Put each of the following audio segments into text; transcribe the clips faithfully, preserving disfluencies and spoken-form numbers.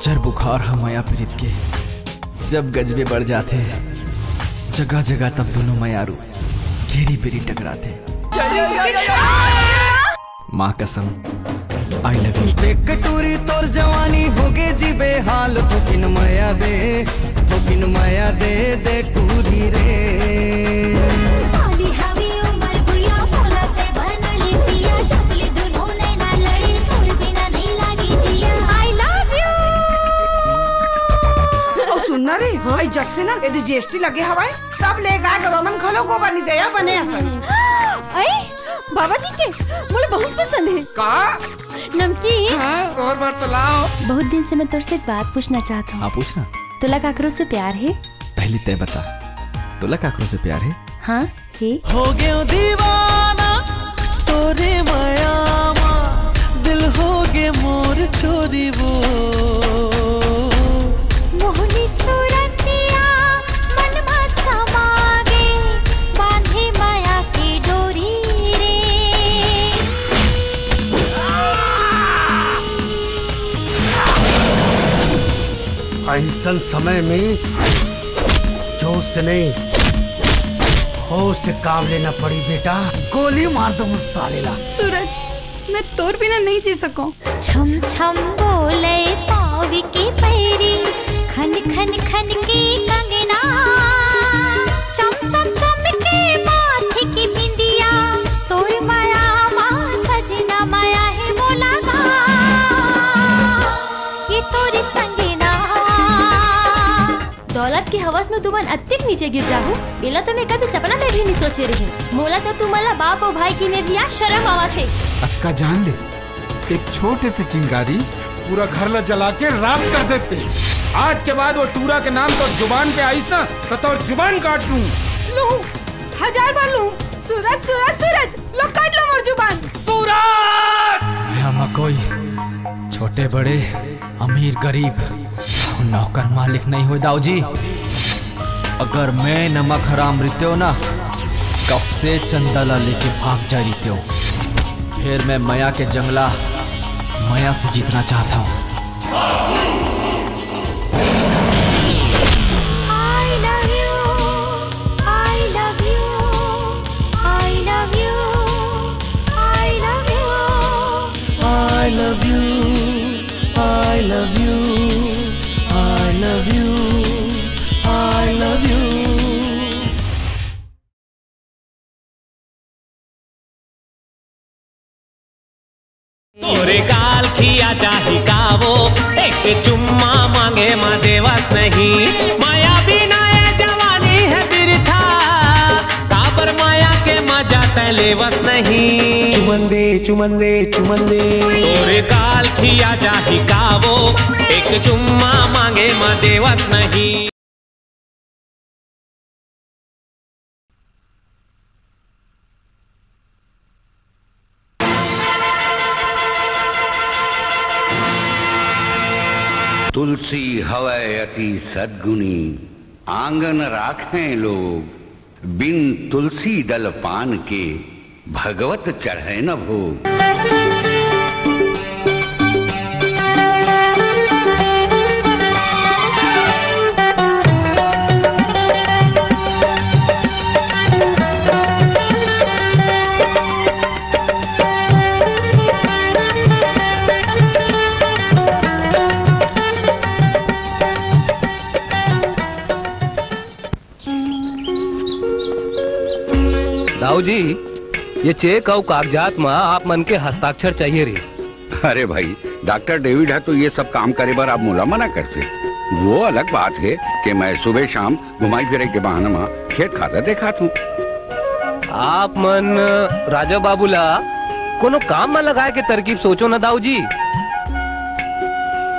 जर बुखार ह मया पीरित के जब गजबे बढ़ जाथे, जगह जगह तब दुनों मयारू घेरी बेरी टकराथे। माँ कसम, I love you। देख टूरी तोर जवानी होगे जी बेहाल, थोकिन मया दे, थोकिन मया दे, दे टूरी रे। काली हवी उमर भुइया, मोला ते बनली पिया, जबली दुनो नैना लड़ी, तोर बिना नहीं लागी जिया। I love you। अउ सुन ना रे, हाँ? आई जब से ना एदे G S T लगे हवय, तब ले गाय गरु मन घलो गोबर नहीं देया बने असन। आई बाबा जी के मोला बहुत पसंद है। का? नमकीन। हाँ, और बार तो लाओ। बहुत दिन से मैं तोर से एक बात पूछना चाहता हूँ। हाँ, पूछना। तोला काकरो से प्यार है? पहली तय बता, तोला काकरो से प्यार है? हाँ, हे। हो गयो दीवाना तोरे मया मा, दिल हो गे मोर चोरी वो। मोहनी सूरतिया मन मा समा गे, बांधे मया के डोरी रे। अइसन समय में जोश से नहीं, होश से काम लेना पड़ी बेटा। गोली मार दो उस साले ला। सूरज, मैं तोर बिना नहीं जी सकूं। छम छम बोले पावी के पैरी, खन खन खन के कंगना, चम चम चम के माथे की बिंदिया, तोर माया मा सजना माया है मोला गा, ये तोर संगना। दौलत के हवस में तुमन अतिक नीचे गिर जाहू, एला तो मैं कभी सपना में भी नहीं सोचे रही। मोला तो तुमन ला बाप अउ भाई की मेर लिया शर्म आवत हे। अक्का जान ले, एक छोटे से चिंगारी पूरा घर ला जला के राख कर देथे। आज के बाद वो टूरा के नाम तोर जुबान पे आइस ना, तो तोर जुबान काट लूं। लूं, हजार बार लूं। सूरज, सूरज, सूरज, लो काट लो मोर जुबान। सूरज! यहाँ मा कोई छोटे बड़े, अमीर गरीब, नौकर मालिक नहीं होय दाऊ जी। अगर मैं नमक हराम रितेव ना, कब से चंदा ला लेके भाग जा रितेव। फिर मैं मया के जंगला मया से जीतना चाहता हूँ। I love you, I love you, I love you, I love you। I love you, I love you, I love you, I love you। तोरे गाल खिया जाही कावो, एक चुम्मा मांगे मा देवस नहीं। माया बिना ये जवानी है बिरथा, काबर माया के मजा तै लेवस नहीं। चुमन दे, चुमन दे, चुमन दे। तोरे गाल खिया जाही कावो, एक चुम्मा मांगे मा देवस नहीं। तुलसी हवय अति सद्गुणी, आंगन राखें लोग, बिन तुलसी दल पान के, भगवत चढ़े न भोग। दाऊ जी, ये चेक अउ कागजात म आप मन के हस्ताक्षर चाहिए रही। अरे भाई, डॉक्टर डेविड ह तो ये सब काम करे बर अब मोला मना करथे। वो अलग बात हे कि मैं सुबह शाम घुमाई फिराई के बहाना म खेत खार ला देखात हूँ। आप मन राजा बाबू ला कोनो काम म लगाए के तरकीब सोचो ना दाऊ जी।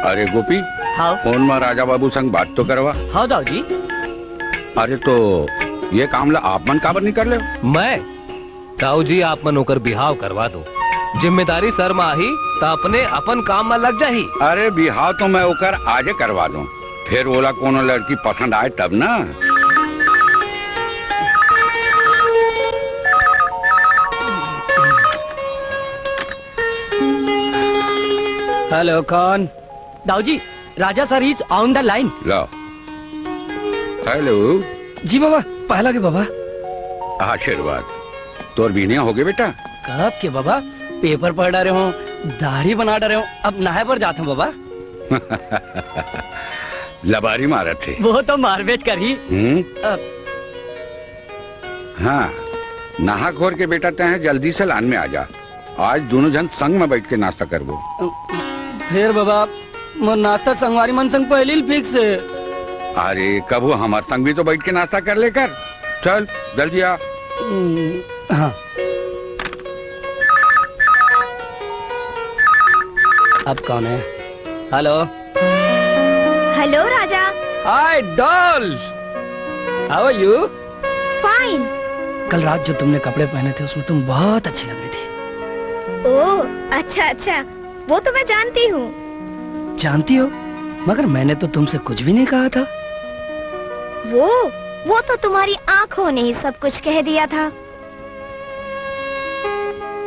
अरे गोपी, हाँ। फोन म राजा बाबू संग बात तो करवा। हाँ दाऊ जी। अरे तो ये काम ला आप मन काबर नहीं कर ले? मैं? दाऊ जी, आप मन ओकर बिहाव करवा दो। जिम्मेदारी सर म आही त अपने अपन काम म लग जाही। अरे बिहाव तो मैं ओकर आजे करवा दूं, फिर ओला कोनो लड़की पसंद आए तब ना। हेलो, कौन? Dau ji, Raja sir is on the line. लो। हेलो। जी बाबा, पहला के बाबा। आशीर्वाद। तोर बिहनिया होगे बेटा? कब के बाबा? पेपर पढ़ डारे हों, दाढ़ी बना डारे हों, अब नहाए बर जात हों बाबा। लबारी मारत हे। वो तो मारबेच करही। हम्म? अ, हाँ, नहा खोर के बेटा तैं जल्दी से लान में आ जा। आज दोनों झन संग में बैठ के नाश्ता करबो। फेर बाबा, मोर नाश्ता संगवारी मन संग पहली ल fix हे। अरे, कभू हमर संग भी तो बैठ के नाश्ता कर ले कर। चल, जल्दी आ। हम्म, हाँ। अब कौन है? Hello. Hello Raja. Hi dolls, how are you? Fine. कल रात जो तुमने कपड़े पहने थे, उसमें तुम बहुत अच्छी लग रही थी। ओह, अच्छा अच्छा, वो तो मैं जानती हूँ। जानती हो, मगर मैंने तो तुमसे कुछ भी नहीं कहा था। वो वो तो तुम्हारी आंखों ने ही सब कुछ कह दिया था।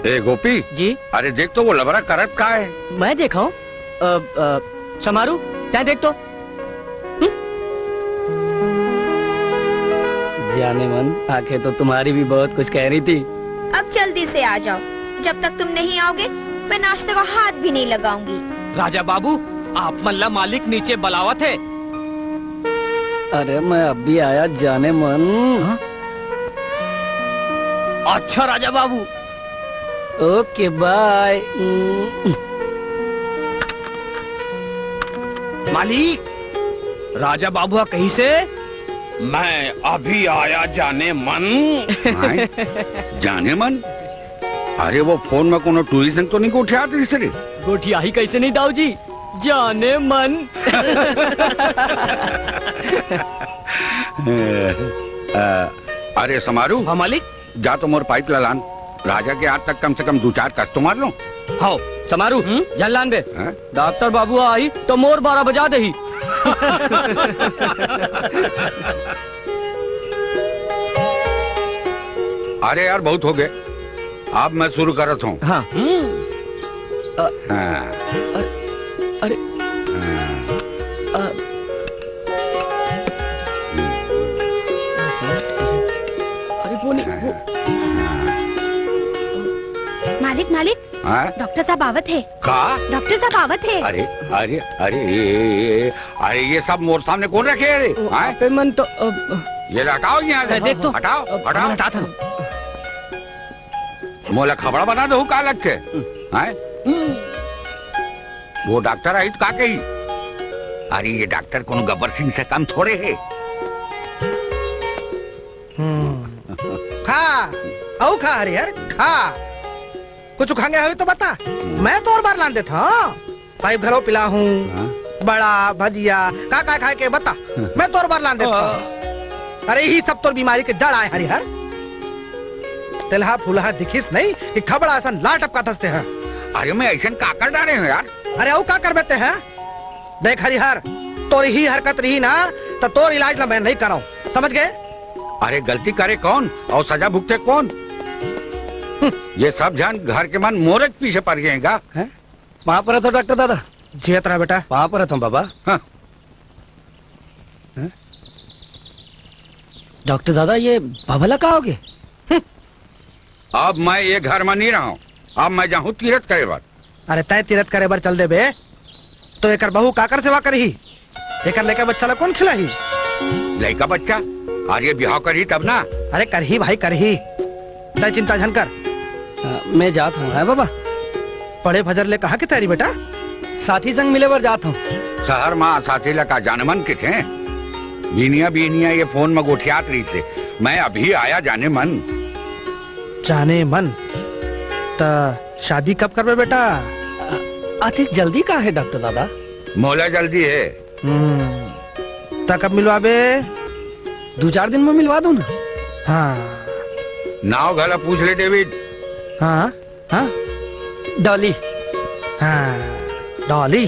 ए गोपी। जी? अरे देख तो, वो लबरा करत का है? मैं देखा हूँ। अ, अ, समारू, तैं देख तो। हम्म? जाने मन, आंखें तो तुम्हारी भी बहुत कुछ कह रही थी। अब जल्दी से आ जाओ, जब तक तुम नहीं आओगे, मैं नाश्ते को हाथ भी नहीं लगाऊंगी। राजा बाबू, आप मन ला मालिक नीचे बलावत हे। अरे, मैं अभी आया जाने मन। हाँ? अच्छा राजा बाबू। OK, bye। मालिक, राजा बाबू हा कहिसे, "मैं अभी आया जाने मन।" आय? जाने मन? अरे, वो फोन में कोनो टूरी संग तो नहीं गोठियात रहिस रे? गोठियाही कइसे नहीं दाऊ जी, जाने मन। अ, अरे समारू। हाँ मालिक। जा तो मोर पाइप ला लान। राजा के आज तक कम से कम दू चार कस तो मार लो। हाव, समारू, हम्म? झन लान बे। हाँ? डॉक्टर बाबू आही तो मोर बारा बजा देही। अरे यार, बहुत होगे, अब मैं शुरू करत हूँ। हाँ। हम्म। अ, हाँ। अ, अरे। हाँ। अ, अरे वो नहीं, वो। मालिक, मालिक, हाँ? डॉक्टर साहब आवत हे। का? डॉक्टर साहब आवत हे। अरे, अरे, अरे, ए, ए, ए, अरे, ये सब मोर सामने कौन रखे है रे? वो हाँ? आपे मन तो, अ, ये हटाओ यहाँ से। अरे, देख तो। हटाओ, अब हटाओ। हटा था। मोला खबड़ा बना दो, का लगथे? हाँ? वो डॉक्टर आई तो का कही? अरे, ये डॉक्टर कोनो गब्बर सिंह से कम थोड़े है। हम्म। खा, अउ खा हरिहर, खा। कुछ खांगे हवे तो बता, मैं तोर बर लान देथंव। पाइप घलो पिला हूँ, हाँ? बड़ा, भजिया, का का खाए के बता, मैं तोर बर लान देथंव। अरे, इही सब तोर बीमारी के जड़ आय हरिहर। तेलहा फुलहा दिखिस नहीं कि खबड़ा असन लार टपकाथस तेंह। अरे, मैं अइसन का कर डारे हंव यार? अरे, अउ का करबे तेंह? देख हरिहर, तोर इही हरकत रही ना, त तोर इलाज ला मैं नहीं करंव, समझ गे? अरे गलती करे कौन अउ सजा भुगते कौन? हम्म। ये सब झन घर के मन मोरे के पीछे पड़ गे हे गा। हैं? पाँव परत हंव डॉक्टर दादा। जियत रह बेटा। पाँव परत हंव बाबा। हाँ। हैं? डॉक्टर दादा, ये बाबा ला का होगे? हम्म। अब मैं ये घर में नहीं रहंव, अब मैं जाहूँ तीरथ करे बर। अरे तैं तीरथ करे बर चल देबे, तो एकर बहू काकर सेवा करही? एकर लइका बच्चा ला कौन खिलाही? लइका बच्चा? अरे बिहाव करही तब ना। अरे करही भाई करही, तैं चिंता झन कर। अ, मैं जात हंव, हैं बाबा? पढ़े फजर ले कहाँ के तैयारी बेटा? साथी संग मिले बर जात हंव। शहर मा साथी ला का जाने मन किथे? बिहनिया बिहनिया ये फोन में गोठियात रहिस हे, मैं अभी आया जाने मन। जाने मन? त शादी कब करबे बेटा? अ, अतिक जल्दी का हे डॉक्टर दादा? मोला जल्दी हे। हम्म, त कब मिलवाबे? दू चार दिन में मिलवा दो ना। हाँ। नाव घला पूछ ले डेविड। हाँ, हाँ। डॉली। हाँ, डॉली,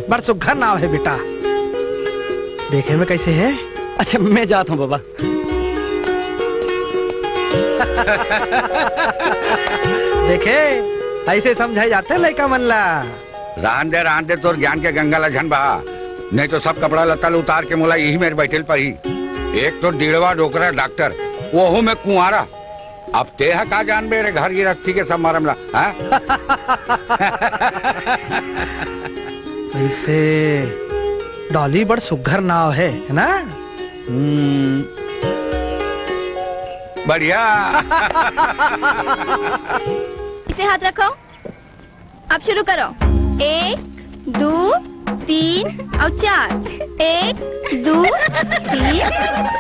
बड़ सुघर नाव हे बेटा। देखे में कैसे हे? अच्छा, मैं जात हंव बाबा। देखे, अइसे समझाए जाथे लइका मन ला। रहन दे, रहन दे, तोर ज्ञान के गंगा ला झन बहा। नहीं तो सब कपड़ा लत्ता ल उतार के मोला यही मेर बैठे ल पड़ही। एक तो दिड़वा डोकरा डॉक्टर, वहू में कुंवारा। अब तेहा का जानबे रे घर गिरस्ती के सब मरम ला, हाँ? वैसे डॉली बड़ सुग्घर नाव हे, है ना? हम्म, बढ़िया। इसे हाथ रखो। अब शुरू करो। एक, दो, तीन अउ चार। एक, दो, तीन,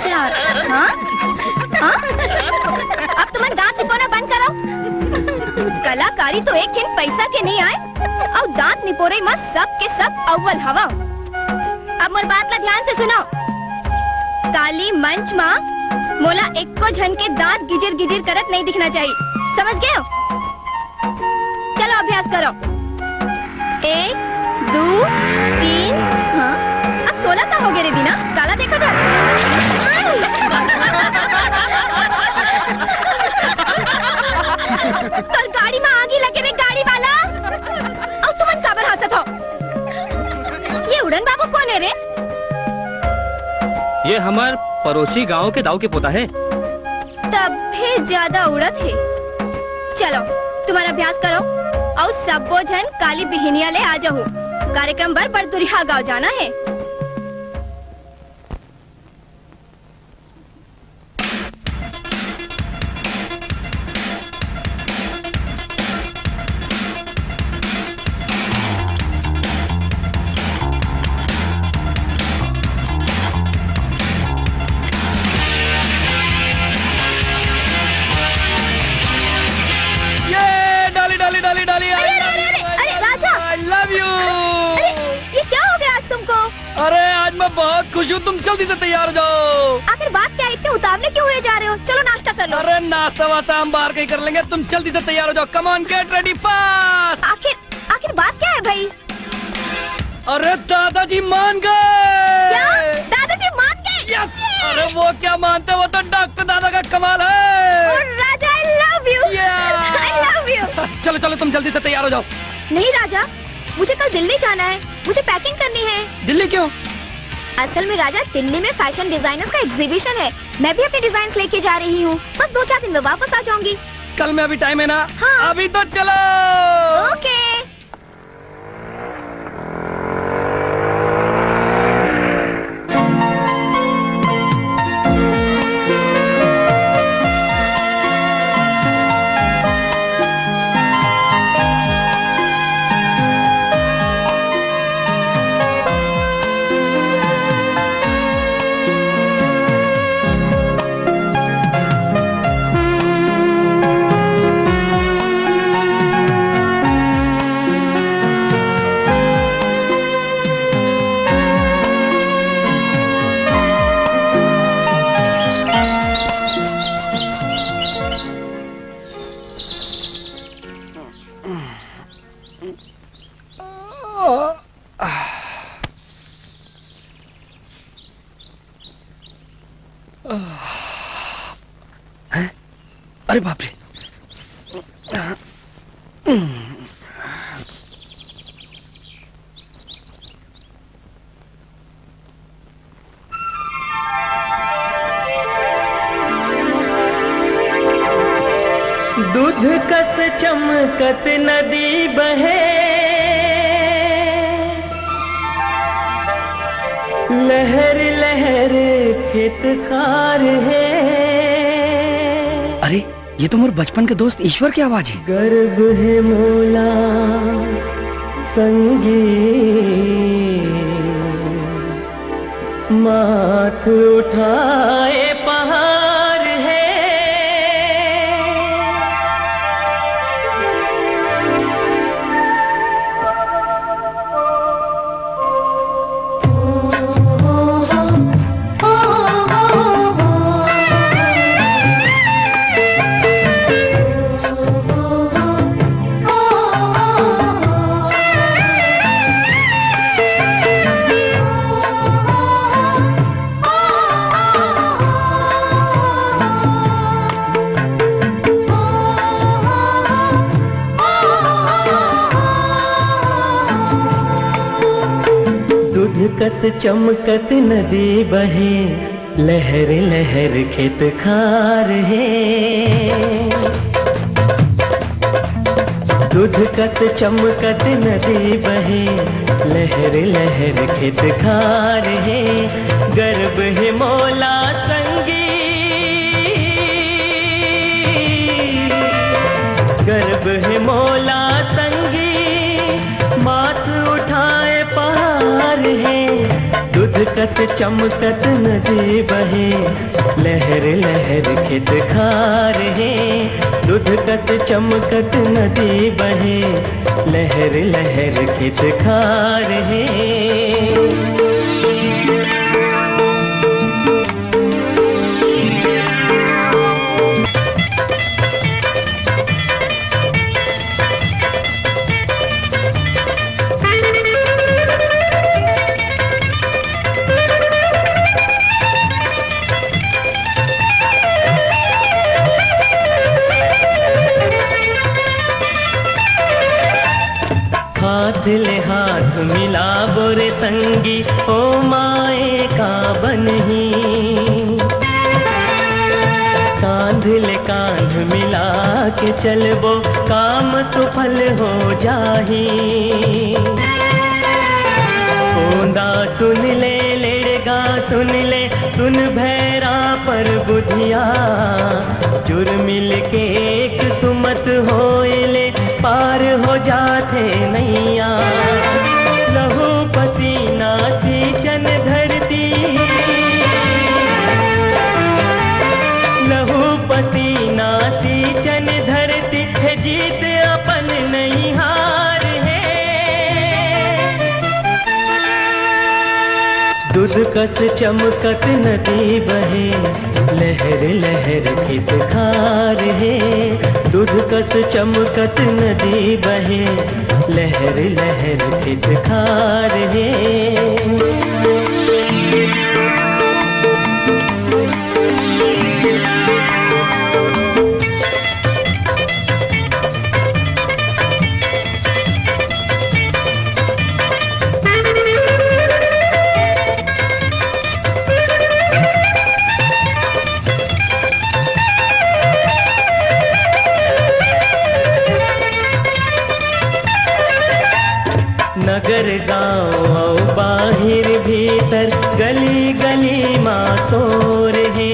चार। हाँ? हाँ? अब तुमन दांत निपोना बंद करो। कलाकारी तो एक ठिन पैसा के नहीं आय, अउ दांत निपोरे म सब के सब अव्वल हवा। अब मोर बात ला ध्यान से सुनो। काली मंच मा मोला एको झन के दांत गिजिर गिजिर करत नहीं दिखना चाहिए, समझ गए हो? चलो अभ्यास करो। एक, दो, तीन। हाँ, अब तोला का हो गए रे दीना? काला देखा था। तोर गाड़ी में आगी लगे रे गाड़ी वाला। अउ तुमन काबर हंसत हो? ये उड़न बाबू कौन है रे? ये हमर पड़ोसी गांव के दाऊ के पोता है। तब भी ज्यादा उड़त है। चलो, तुम्हारा अभ्यास करो। अउ सब्बो झन काली बिहिनिया ले आ जाहू। कार्यक्रम बर बड़ दुरिहा गांव जाना है। ये डाली, डाली, डाली, डाली, I अरे, अरे, love अरे, you, अरे, I अरे, love you, Raja. I love you। अरे, ये क्या हो गया आज तुमको? अरे, आज मैं बहुत खुश हूँ, तुम जल्दी से तैयार हो जाओ। आखिर बात क्या है, इतने उतावले क्यों हुए जा रहे हो? चलो नाश्ता कर लो। अरे, नाश्ता वास्ता हम बाहर कहीं कर लेंगे, तुम जल्दी से तैयार हो जाओ। Come on, get ready fast। आखिर, आखिर बात क्या है भाई? अरे, दादाजी मान गए। क्या? दादाजी मान गए? Yes। अरे, वो क्या मानते, वो तो डॉक्टर दादा का कमाल है। और राजा, I love you। Yeah। I love you। चलो, चलो, तुम जल्दी से तैयार हो जाओ। नहीं राजा, मुझे कल दिल्ली जाना है, मुझे packing करनी है। दिल्ली क्यों? असल में राजा, दिल्ली में fashion designers का exhibition है, मैं भी अपने designs लेके जा रही हूँ। बस दो चार दिन में वापस आ जाऊंगी। कल में अभी time है ना? हाँ। अभी तो चलो। OK। हैं? अरे बाप रे। दूध कस चमकत नदी बहे, लहर लहर खेत खार हे। अरे, ये तो मोर बचपन के दोस्त ईश्वर के आवाज हे। गर्व हे मोला संगी, माथ उठाए पहाड़ हे। कत चमकत नदी बहे, लहर लहर खेत खार हे। दूध कत चमकत नदी बहे, लहर लहर खेत खार हे। गर्भ हे मोला संगी, गर्भ हे मोला संगी, माथ उठाए पार हे। दूध कत चमकत नदी बहे, लहर लहर खेत खार हे। दूध कत चमकत नदी बहे, लहर लहर खेत खार हे। हाथ ले हाथ मिलाबो रे संगी, ओ माए का बनही। कांध ले कांध मिला के चलबो, काम सुफल हो जाही। कोंदा सुन ले, लेड़गा सुन ले, सुन भैरा पर बुधिया। जुर मिल के एक सुमत होए ले, पार हो जाथे नैया। लहू पसीना सींचन धरती, लहू पसीना सींचन धरती, हे जीत अपन नैहार हे। दूध कस चमकत नदी बहे, लहर लहर खेत खार हे। दूध कस चमकत नदी बहे, लहर लहर खेत खार हे। नगर गांव अउ बाहिर भीतर, गली गली मा तोर हे।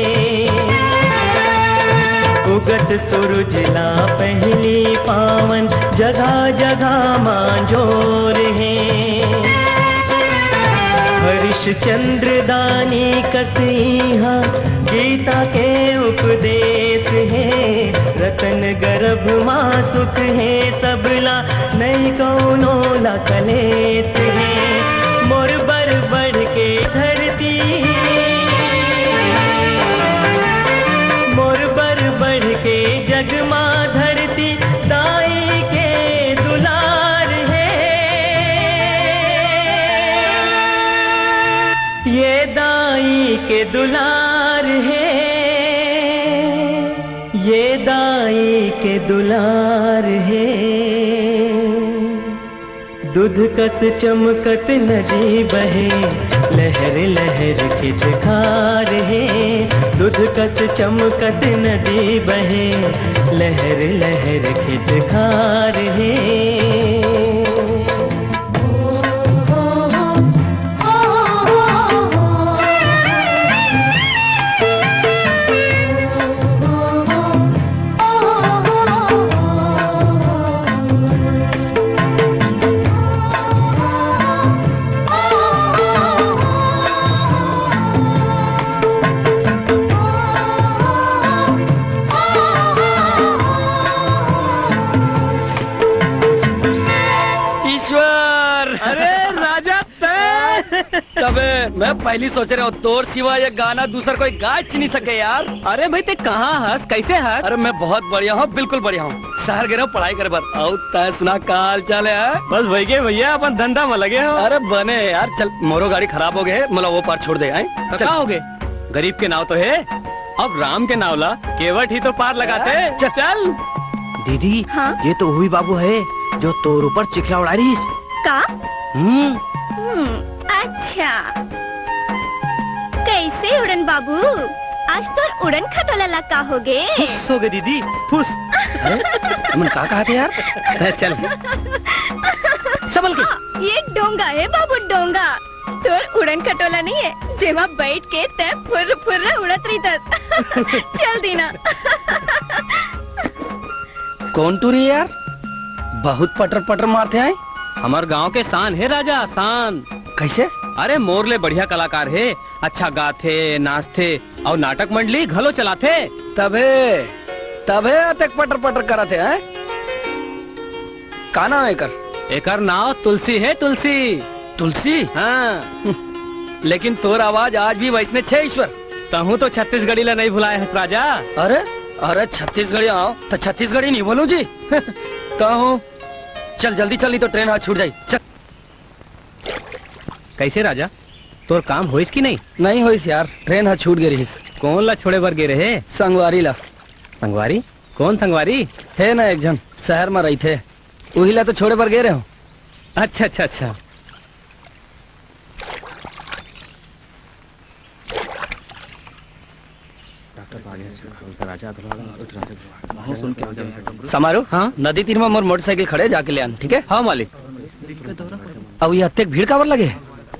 उगत सूरज ला पहली पावन, जगह जगह मा जोर हे। हरिश्चंद्र दानी कस इहाँ, गीता के उपदेश हे। रतन गर्भ मा सुख हे सबला, नइ कौनो ला कलेश हे। मोर बर बढ़ के धरती, मोर बर बढ़ के जग मा धरती, दाई के दुलार हे। ये दाई के दुलार हे, ये दाई के दुलार हे। दूध कस चमकत नदी बहे, लहर लहर खेत खार हे। दूध कस चमकत नदी बहे, लहर लहर खेत खार हे। ईश्वर। अरे राजा तैं। तबे मैं पहली सोच रहे हूँ, तोर सिवा ये गाना दूसर कोई गाच नहीं सके यार। अरे भाई, तैं कहाँ हस, कैसे हस? अरे मैं बहुत बढ़िया हूँ, बिल्कुल बढ़िया हूँ। शहर गे रहेंव पढ़ाई करे बर। अउ तैं सुना, का हाल चाल हे? बस भइगे भैया, अपन धंधा म लगे हंव। अरे बने यार, चल, मोरो गाड़ी खराब हो गे हे, मोला ओ पार छोड़ दे, आय? त चल। का हो गे? गरीब के नाव तो हे, अब राम के नाव ला केवट ही तो पार लगाथे। हाँ, चल। चल। दीदी, हाँ? ये तो उही बाबू हे, जो तोर ऊपर चिखला उड़ा रहिस। का? हम्म। हम्म, अच्छा, कैसे उड़न बाबू, आज तोर उड़न खटोला ला का होगे? फुस होगे दीदी, फुस। अरे, तुमन का कहा थे यार? अरे, चल। संभल के। हाँ, ये डोंगा है बाबू, डोंगा। तोर उड़न खटोला नहीं है, जेमा बैठ के तै फुर्र फुर्र उड़त रहिथस। चल दीना। कौन टूरी यार, बहुत पटर पटर मारथे आए। हमर गांव के शान है राजा, शान। कैसे? अरे मोर ले बढ़िया कलाकार हे, अच्छा गाथे, नाचथे अउ नाटक मंडली घलो चलाथे। तभे, तभे अतेक पटर पटर करत हे, हैं? का नाम एकर? एकर नाम तुलसी हे, तुलसी। तुलसी? हाँ। लेकिन तोर आवाज आज भी वैसने छे ईश्वर। तहूँ तो छत्तीसगढ़ी ला नहीं भुलाए हस राजा। अरे, अरे छत्तीसगढ़ी आओ तो छत्तीसगढ़ी नहीं बोलूं जी। तहूँ चल जल्दी चल, नहीं तो ट्रेन हा छूट जाई। चल। कैसे राजा, तोर काम होइस कि नहीं? नहीं होइस यार, ट्रेन हा छूट गे रहिस। कौन ला छोड़े बर गे रहे? संगवारी ला। संगवारी? कौन संगवारी? हे ना एक झन, शहर में रहिथे, उही ला तो छोड़े बर गे रहे हो। अच्छा, अच्छा, अच्छा। समारू, हाँ? नदी तीर में मोर मोटरसाइकिल खड़े, जाके ले आन, ठीक है? हाँ मालिक। अब ये अतेक भीड़ काबर लगे?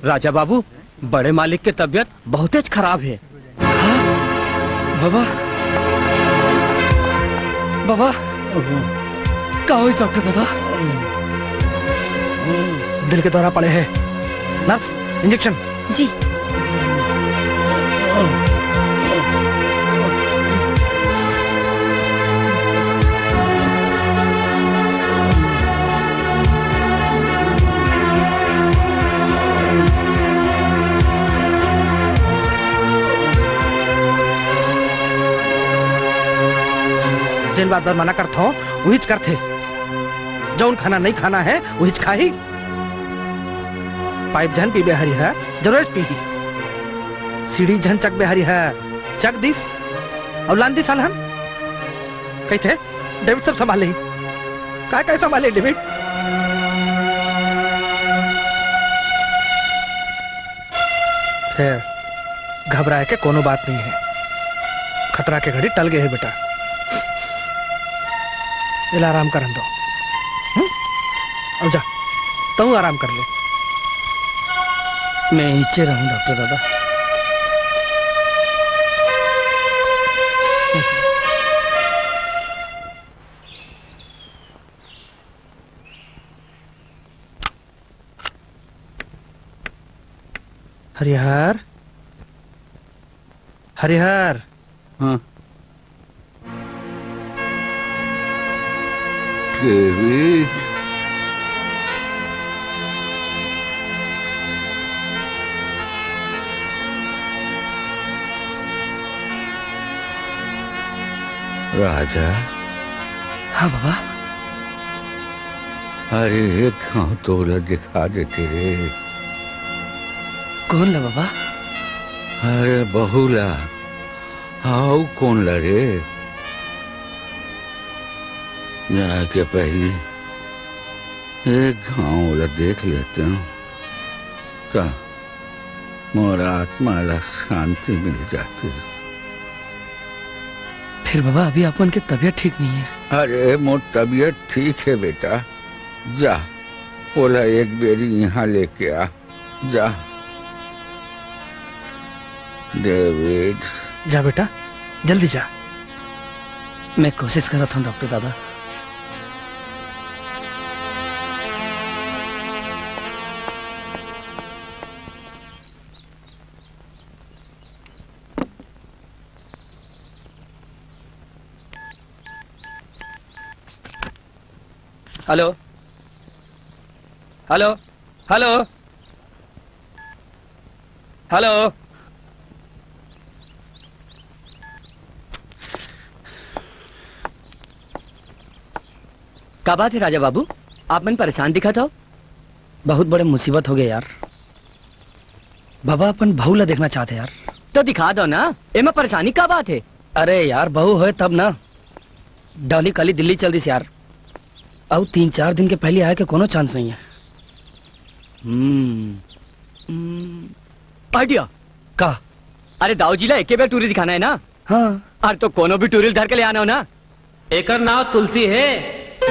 राजा बाबू, बड़े मालिक के तबीयत बहुतेच खराब हे। हाँ? बाबा, बाबा, का होइस डॉक्टर दादा? दिल के दौरा पड़े हे। Nurse, injection. जी। जेन बात बर मना करथों, उहीच करथे। जौन खाना नहीं खाना है, उहीच खाही। पाइप झन पीबे हरि ह, जरूर पीही। सीढ़ी झन चकबे हरि ह, चक दिस, अउ लान दिस अलहन। कहिथे, डेविड सब संभाल लेही। काय काय संभाले डेविड? फेर घबराए के कोनो बात नहीं है। खतरा के घड़ी टल गए है बेटा। एला आराम करन दो। हम्म? अब जा, तू आराम कर ले। मैं इचे रहूं डॉक्टर दादा। हरिहर, हरिहर। हाँ। डेविड। राजा। हाँ बाबा। अरे एक घांव तोला दिखा देते रे। कौन ला बाबा? अरे बहू ला। हाउ कौन ला रे? जाए के पहली एक घांव ला देख लेते हूँ। का मोर आत्मा ला शांति मिल जाती। फिर बाबा, अभी अपन के तबीयत ठीक नहीं है। अरे, मोर तबीयत ठीक है बेटा, जा, ओला एक बेरी यहाँ लेके आ, जा। डेविड। जा बेटा, जल्दी जा। मैं कोशिश करत हूँ डॉक्टर दादा। Hello, hello, hello, hello. का बात है राजा बाबू, आप मन परेशान दिखत हो? बहुत बड़े मुसीबत हो गए यार। बाबा अपन बहू ला देखना चाहते यार। तो दिखा दो ना, एमा परेशानी का बात है? अरे यार, बहू होए तब ना। डॉली काली दिल्ली चल दिस यार। अउ तीन चार दिन के पहले आए के कोनो चांस नहीं है। हम्म। आइडिया। का? अरे दाऊ जी ला एके बेर टूरी दिखाना है ना। हाँ। अरे तो कोनो भी टूरी ल धर के ले आना हो ना। एकर नाव तुलसी हे,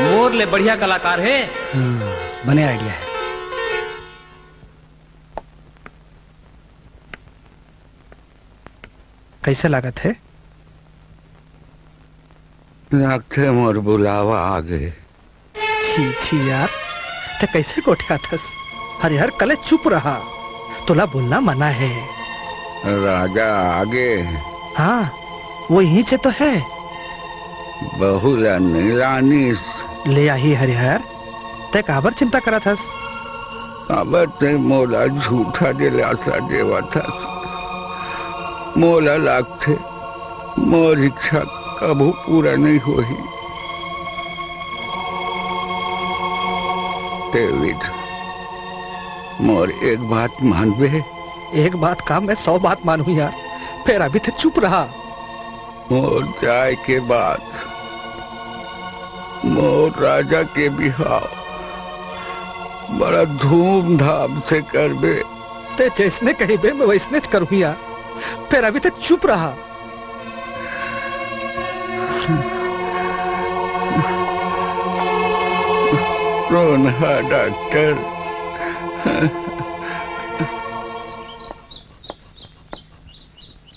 मोर ले बढ़िया कलाकार हे। हाँ, बने आइडिया है। कैसे लागत है? लागथे मोर बुलावा आगे। छी, छी यार, ते कैसे गोठियाथस? हरिहर कले चुप रहा, तोला बोलना मना है। राजा आगे। हाँ, वो यहीं से तो है। बहू ला नहीं लानिस। ले आही हरिहर, ते काबर चिंता करत हस? काबर ते मोला झूठा दिलासा देवत हस? मोला लागथे, मोर इच्छा कभू पूरा नहीं होही। डेविड, मोर एक बात मानबे? एक बात का, मैं सौ बात मानूं यार, फेर अभी ते चुप रहा। मोर जाए के बाद मोर राजा के बिहाव बड़ा धूमधाम से करबे। ते जैसने कहिबे, मैं वैसने च करूँ यार। फेर अभी ते चुप रहा। रोनहा डॉक्टर।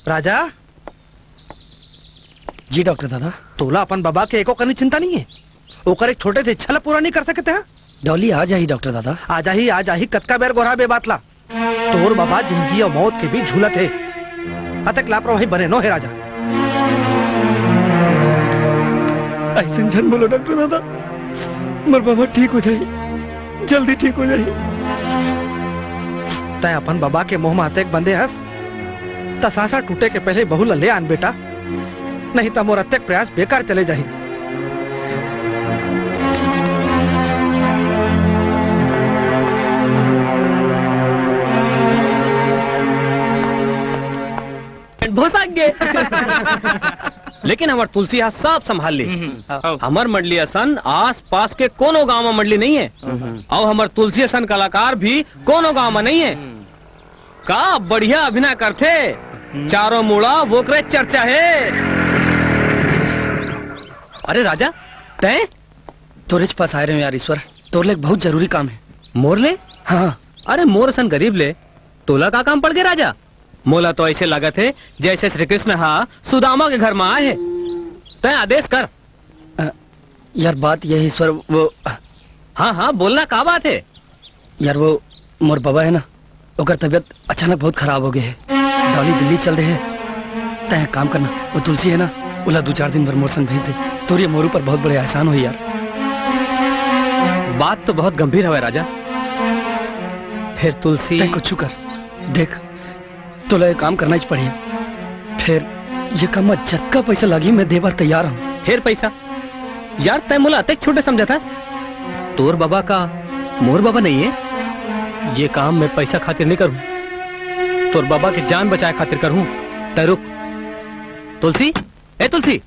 राजा। जी डॉक्टर दादा। तोला अपन बाबा के एको कनी चिंता नहीं है? ओकर एक छोटे से इच्छा ला पूरा नहीं कर सकते हैं? डॉली आ जाही डॉक्टर दादा। आ जाही, आ जाही, कतका बेर गोहराबे बात ला। तोर बाबा जिंदगी और मौत के बीच झूलत हे। अतक लापरवाही बने नो हे राजा। ऐसन झन बोलो डॉक्टर दादा, मोर बाबा ठीक हो जाही, जल्दी ठीक हो जाही। तै अपन बाबा के मोह में अतेक बंधे हस, त सांसा टूटे के पहले बहू ला ले आन बेटा, नहीं त मोर अतेक प्रयास बेकार चले जाही। भोसक गे। लेकिन हमर तुलसी हा सब संभाल ली। हम्म, हम्म। हमर मंडली असन आस पास के कोनो गांव में मंडली नहीं है। हम्म। और हमर तुलसी असन कलाकार भी कोनो गांव में नहीं है। हम्म। का बढ़िया अभिनय करथे। हम्म। चारों मुड़ा वोकरे चर्चा हे। अरे राजा, तैं? तोरेच पास आए रहे यार ईश्वर, तोर ले एक बहुत जरूरी काम है। मोर ले? हाँ। अरे मोर असन गरीब ले तोला का काम पड़ गए राजा? मोला तो ऐसे लागत है जैसे श्री कृष्ण हा सुदामा के घर में आए है। तैं आदेश कर। अ, यार बात यह है ईश्वर, वो हाँ, हाँ, बोलना का बात है? यार वो मोर बाबा है ना, ओकर तबीयत अचानक बहुत खराब हो गए है। डॉली दिल्ली चल रहे है। तैं एक काम करना, वो तुलसी है ना, उला दो चार दिन भर मोर संग भेज दे। तोर ये मोर ऊपर बहुत बड़े एहसान होही यार। बात तो बहुत गंभीर हवे राजा। फिर तुलसी तैं कुछ कर, देख, तोला ये काम करना ही पड़ही। फिर ये काम में जतका पैसा लगही, मैं दे बर तैयार हूँ। फिर पैसा? यार, तै मोला अतेक छोटे समझत हस? तोर बाबा का मोर बाबा नहीं है? ये काम मैं पैसा खातिर नहीं करूँ। तोर बाबा के जान बचाए खातिर करूँ। तै रुक। तुलसी, ए तुलसी।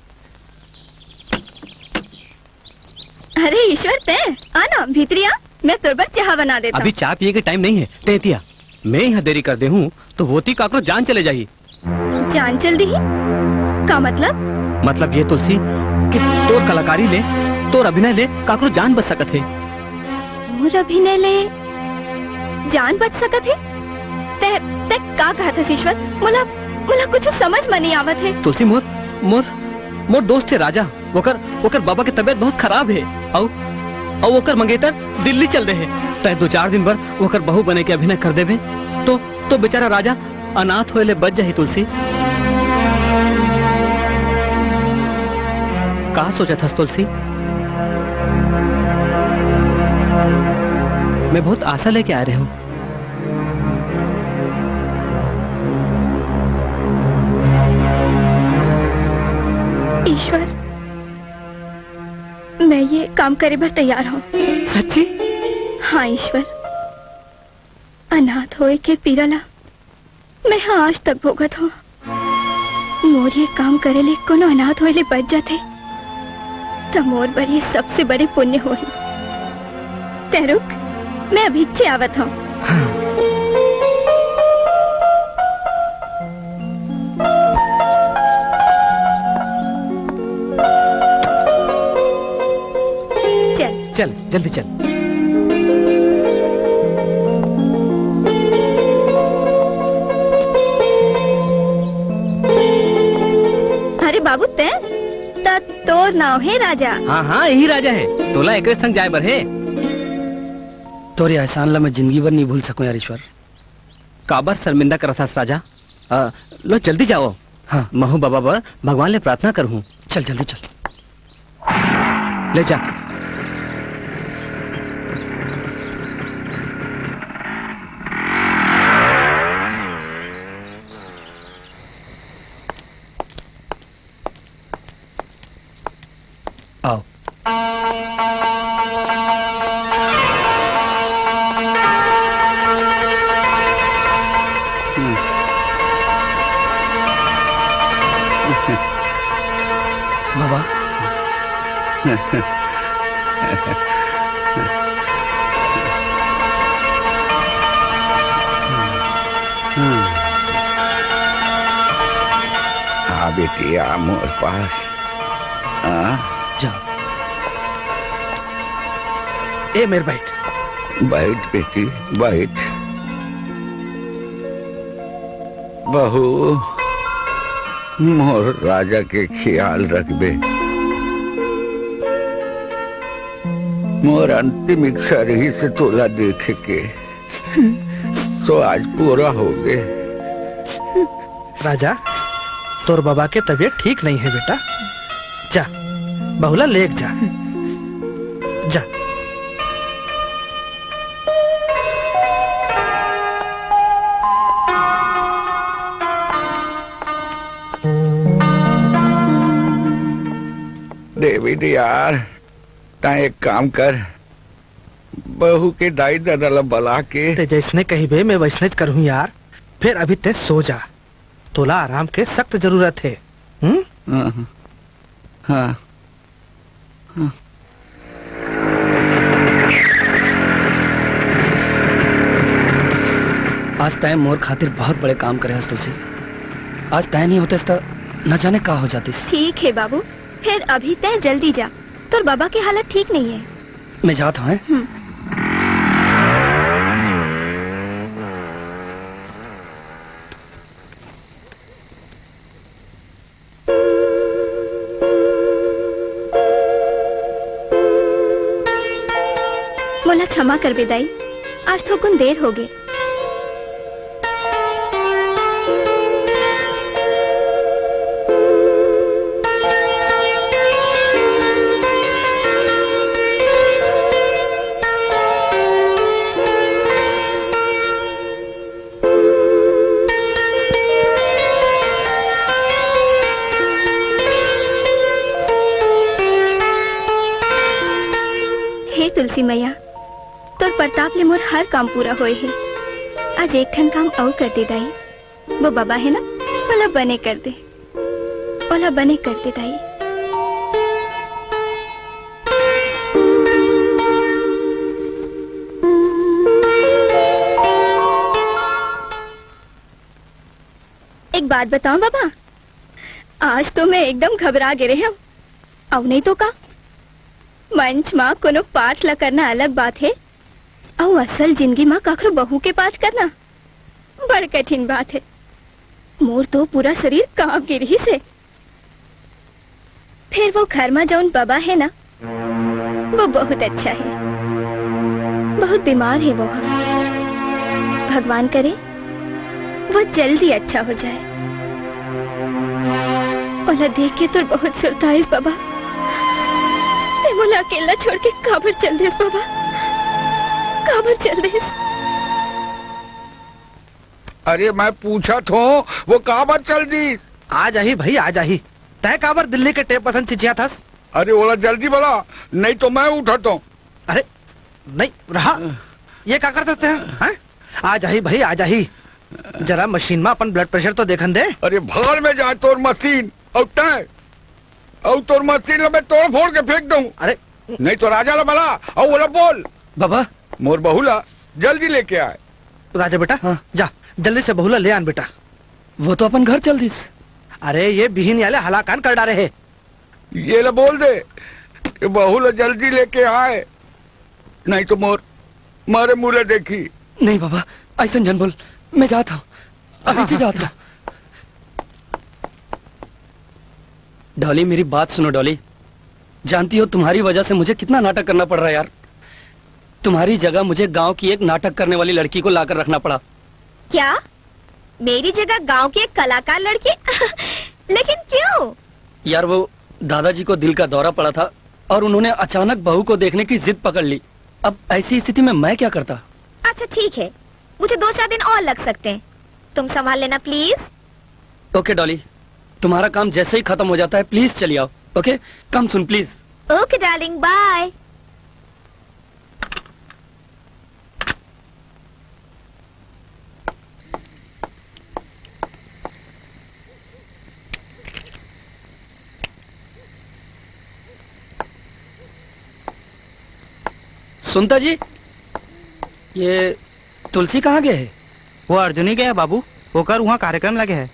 अरे ईश्वर, तै आ ना, भीतरी आ, मैं तोर बर चाहा बना देता। अभी चाय पिए के टाइम नहीं है, तै एती आ। मैं यहाँ देरी कर दे हूँ तो वोती काकरो जान चले जाही। जान चल दी? का मतलब? मतलब ये तुलसी कि तोर कलाकारी ले, तोर अभिनय ले काकरो जान बच सकत है। मोर अभिनय ले जान बच सकत है? तै, तै का कहत हस ईश्वर? मोला, मोला कुछ समझ में नहीं आवत है। तुलसी मोर, मोर, मोर दोस्त है राजा। ओकर, ओकर बाबा के तबीयत बहुत खराब है। अउ, अउ ओकर मंगेतर दिल्ली चल दे है। तै दो चार दिन बर ओकर बहू बने के अभिनय कर देबे, तो, तो बेचारा राजा अनाथ होए ले बच जाही तुलसी। का सोचत हस तुलसी? मैं बहुत आशा लेके आ रहे हूँ। ईश्वर, मैं ये काम करे बर तैयार हूँ। सच्ची? हाँ ईश्वर, अनाथ होए के पीरा ला मैं हा आज तक भोगत हूँ। मोर ये काम करे ले कोनो अनाथ होए ले बच जाथे, त मोर बर ये सबसे बड़े पुण्य होही। तै रुक, मैं अभिच्चे आवत हूँ। हाँ। चल, जल्दी चल। अरे बाबू, तैं त तोर नाव हे राजा। हाँ, हाँ, यही राजा हे। तोला एकरे संग जाए बर हे। तोर ये एहसान ला मैं जिंदगी भर नहीं भूल सकूं यार ईश्वर। काबर शर्मिंदा करत हस राजा? अ, लो जल्दी जाओ। हाँ। महू बाबा बर भगवान ले प्रार्थना करहूँ। चल जल्दी चल। ले जा। आओ। बाबा। आ बेटी, आ मोर पास। आ? जा। ए मेर बैठ। बैठ बेटी, बैठ। बहू, मोर राजा के ख्याल रखबे। मोर अंतिम इच्छा रहिस तोला देखे के, तो आज पूरा होगे। राजा, तोर बाबा के तबीयत ठीक नहीं है बेटा, जा, बहू ला लेके जा, जा। डेविड यार, तैं एक काम कर, बहू के दाई ददा ला बला के। तैं जैसने कहिबे, मैं वैसनेच करहूँ यार। फेर अभी तैं सो जा, तोला आराम के सख्त जरूरत हे। हम्म? हाँ, हाँ। हाँ। आज तैं मोर खातिर बहुत बड़े काम करे हस तुलसी। आज तैं नहीं होतेस त न जाने का हो जातिस। ठीक हे बाबू, फेर अभी तैं जल्दी जा, तोर बाबा के हालत ठीक नहीं हे। मैं जात हँव, हैं? हम्म। मोला क्षमा करबे दाई, आज थोकुन देर होगे। हे तुलसी मैया, तोर परताप ले मोर हर काम पूरा होए हे। आज एक ठन काम अउ कर दे दाई, वो बाबा हे ना, ओला बने कर दे, ओला बने कर दे दाई। एक बात बताओ बाबा, आज तो मैं एकदम घबरा गे रहेंव। अउ नहीं तो का, मंच मा कोनो पाठ ला करना अलग बात हे, अउ असल जिंदगी मा काखरो बहू के पाठ करना बड़ कठिन बात हे। मोर तो पूरा शरीर कांप गे रिहिस हे। फेर वो घर मा जउन बबा हे ना, वो बहुत अच्छा हे, बहुत बीमार हे वो ह। भगवान करे वो जल्दी अच्छा हो जाए। ओला देख के तोर बहुत सुरता आइस बबा। तैं मोला अकेला छोड़ के काबर चल देस बबा, काबर चल देस? अरे मैं पूछत हूँ, वो काबर चल दिस? आ जाही भाई, आ जाही। तैं काबर दिल्ली के टेप असन चिचियाथस? अरे ओला जल्दी बला, नहीं तो मैं उठत हूँ। अरे नहीं रहा, ये का करत हस तैं, हैं? आ जाही भाई, आ जाही। जरा मशीन में अपन blood pressure तो देखन दे। अरे भाड़ में जाए तोर मशीन, अउ तैं, अउ तोर मशीन ला मैं तोड़ फोड़ के फेंक दूँ। अरे नहीं तो राजा ला बला, अउ ओला बोल, बाबा। मोर बहू ला जल्दी लेके आए। राजा बेटा, हाँ। जा, जल्दी से बहू ला ले आन बेटा। वो तो अपन घर चल दिस। अरे, ये बिहिनिया ले हलाकान कर डारे हे। ये ला बोल दे कि बहू ला जल्दी लेके आए, नहीं तो मोर मारे मुँह ला देखही। नहीं बाबा, अइसन झन बोल, मैं जात हँव, अभी तो जात हँव। डॉली, मेरी बात सुनो डॉली, जानती हो तुम्हारी वजह से मुझे कितना नाटक करना पड़ रहा है यार। तुम्हारी जगह मुझे गांव की एक नाटक करने वाली लड़की को लाकर रखना पड़ा। क्या? मेरी जगह गांव की एक कलाकार लड़की? लेकिन क्यों? यार, वो दादाजी को दिल का दौरा पड़ा था और उन्होंने अचानक बहू को देखने की जिद पकड़ ली। अब ऐसी स्थिति में मैं क्या करता? अच्छा ठीक है, मुझे दो चार दिन और लग सकते हैं, तुम संभाल लेना प्लीज। ओके डॉली, तुम्हारा काम जैसे ही खत्म हो जाता है प्लीज चली आओ। ओके, कम सुन प्लीज। ओके डार्लिंग, बाय। सुनता जी, ये तुलसी कहाँ गए है? वो अर्जुनी गया बाबू, ओकर वहाँ कार्यक्रम लगे है।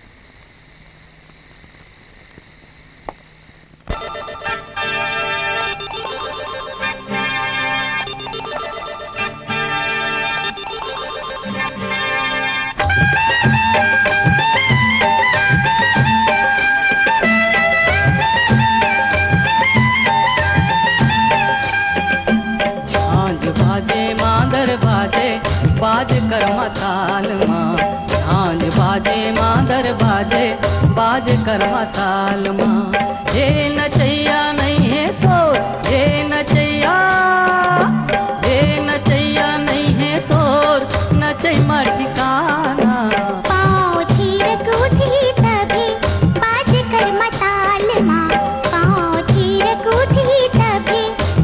झांझ बाजे मांदर बाजे, बाज कर मताल माँ। झांझ बाजे मांदर बाजे, बाज कर मताल माँ। ये नचैया नहीं है तो, ये नचैया, ये नचैया नहीं है तो, नचै मर ठिकाना। पाँव थिरक उठी तभी, बाज कर मताल माँ। पाँव थिरक उठी तभी,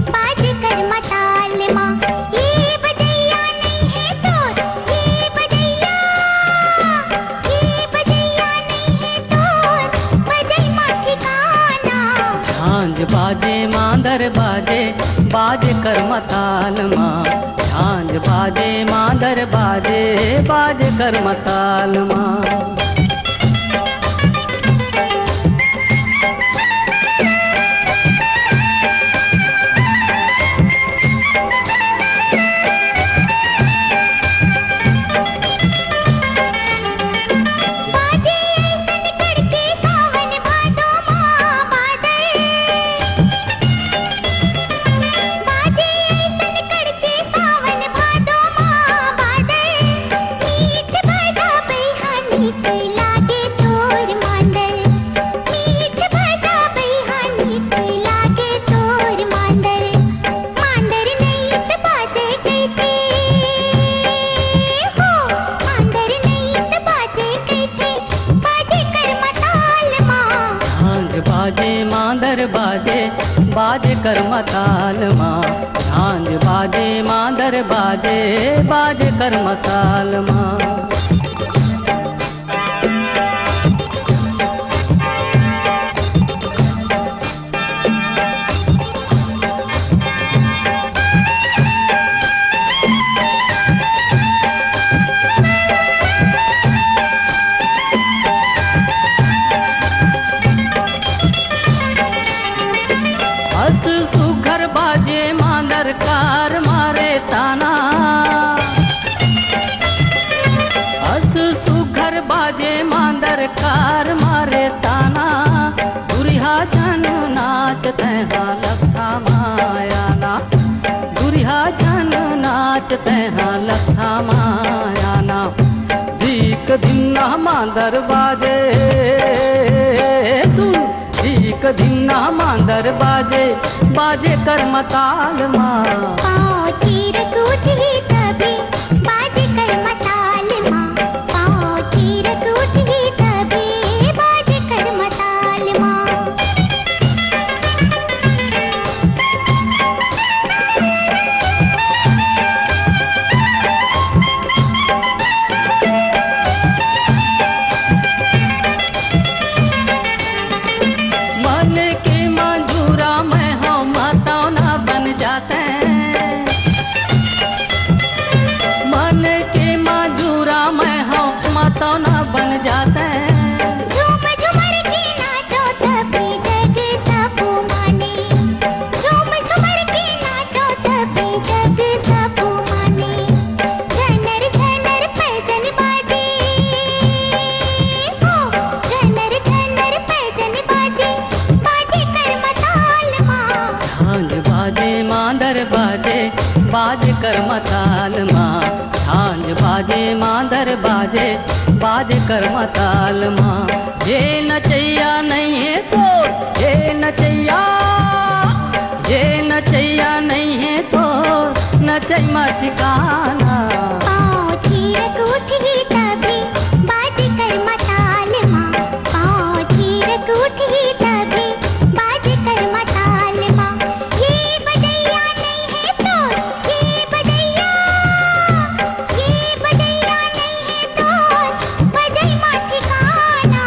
बाज कर मताल माँ। ये बजैया नहीं है तोर, ये बजैया, ये बजैया नहीं है तोर, बजै मा ठिकाना। झांझ बाजे मांदर बाजे, बाज कर मताल माँ। झांझ बाजे मांदर बाजे, बाज कर मताल माँ। मीठ बाजा बइहा नीक लागे तोर मांदर, मीठ बाजा बइहा नीक लागे तोर मांदर। मांदर नइत बाजे कहिथे, हो, मांदर नइत बाजे कहिथे, बाजे कर मताल माँ। झांझ बाजे मांदर बाजे, बाज कर मताल माँ। झांझ बाजे मांदर बाजे, बाज कर मताल माँ। अस सुघर बाजे मांदर कार मारे ताना। अस सुघर बाजे मांदर कार मारे ताना। दुरिहा झन नाच तैहा लखा मायाना। दुरिहा झन नाच तैहा लखा मायाना। दीक दिन्ना मांदर बाजे, सुन, दीक दिन्ना मांदर बाजे, बाजे कर मताल माँ। पाँव तीरक उठही तभी, बाजे कर मताल माँ। पाँव तीरक उठही तभी, बाजे कर मताल माँ। मन के मंजूरा मैं हूँ मतौना बन जाते। मताल मा, झांझ बाजे, मांदर बाजे, बाजे कर मताल मा। ये नचैया नहीं है तो, ये नचैया, ये नचैया नहीं है तो, नचै मा ठिकाना। पाँव थिरक उठही तभे बाजे कर मताल मा, पाँव थिरक उठही तभे बाजे कर मताल मा। ये बजैया नहीं है तो, ये बजैया, ये बजैया नहीं है तो, बजै मा ठिकाना।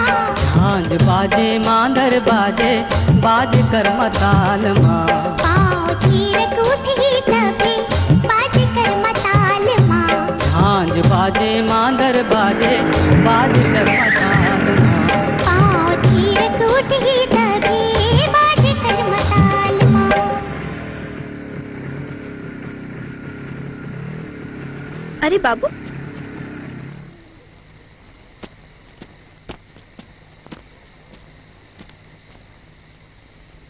झांझ बाजे, मांदर बाजे, बाजे कर मताल मा। पाँव थिरक उठही तभे बाजे कर मताल मा। झांझ बाजे, मांदर बाजे, बाजे कर मताल मा। पाँव थिरक उठही तभे बाजे कर मताल मा। अरे बाबू,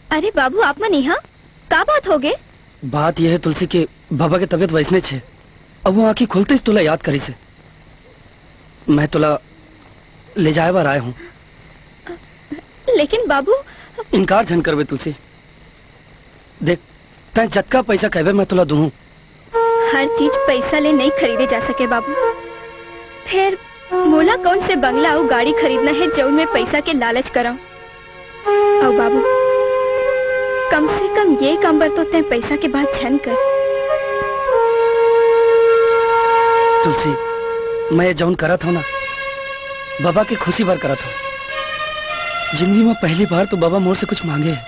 अरे बाबू, आप मन इहाँ? का बात होगे? बात ये है तुलसी के बाबा के तबीयत वैसने छे। अब वो आँखी खुलते ही तोला याद करिस हे। मैं तोला ले जाए बर आए हूँ। लेकिन बाबू। इनकार झन करबे तुलसी। देख, तैं जतका पैसा कहबे मैं तोला दूहूँ। हर चीज पैसा ले नहीं खरीदे जा सके बाबू। फिर मोला कौन से बंगला अउ गाड़ी खरीदना है जौन में पैसा के लालच करंव? अउ बाबू, कम से कम ये काम बर तो तैं पैसा के बात झन कर। तुलसी, मैं ये जौन करत हूँ ना, बाबा के खुशी बर करत हूँ। जिंदगी में पहली बार तो बाबा मोर से कुछ मांगे है।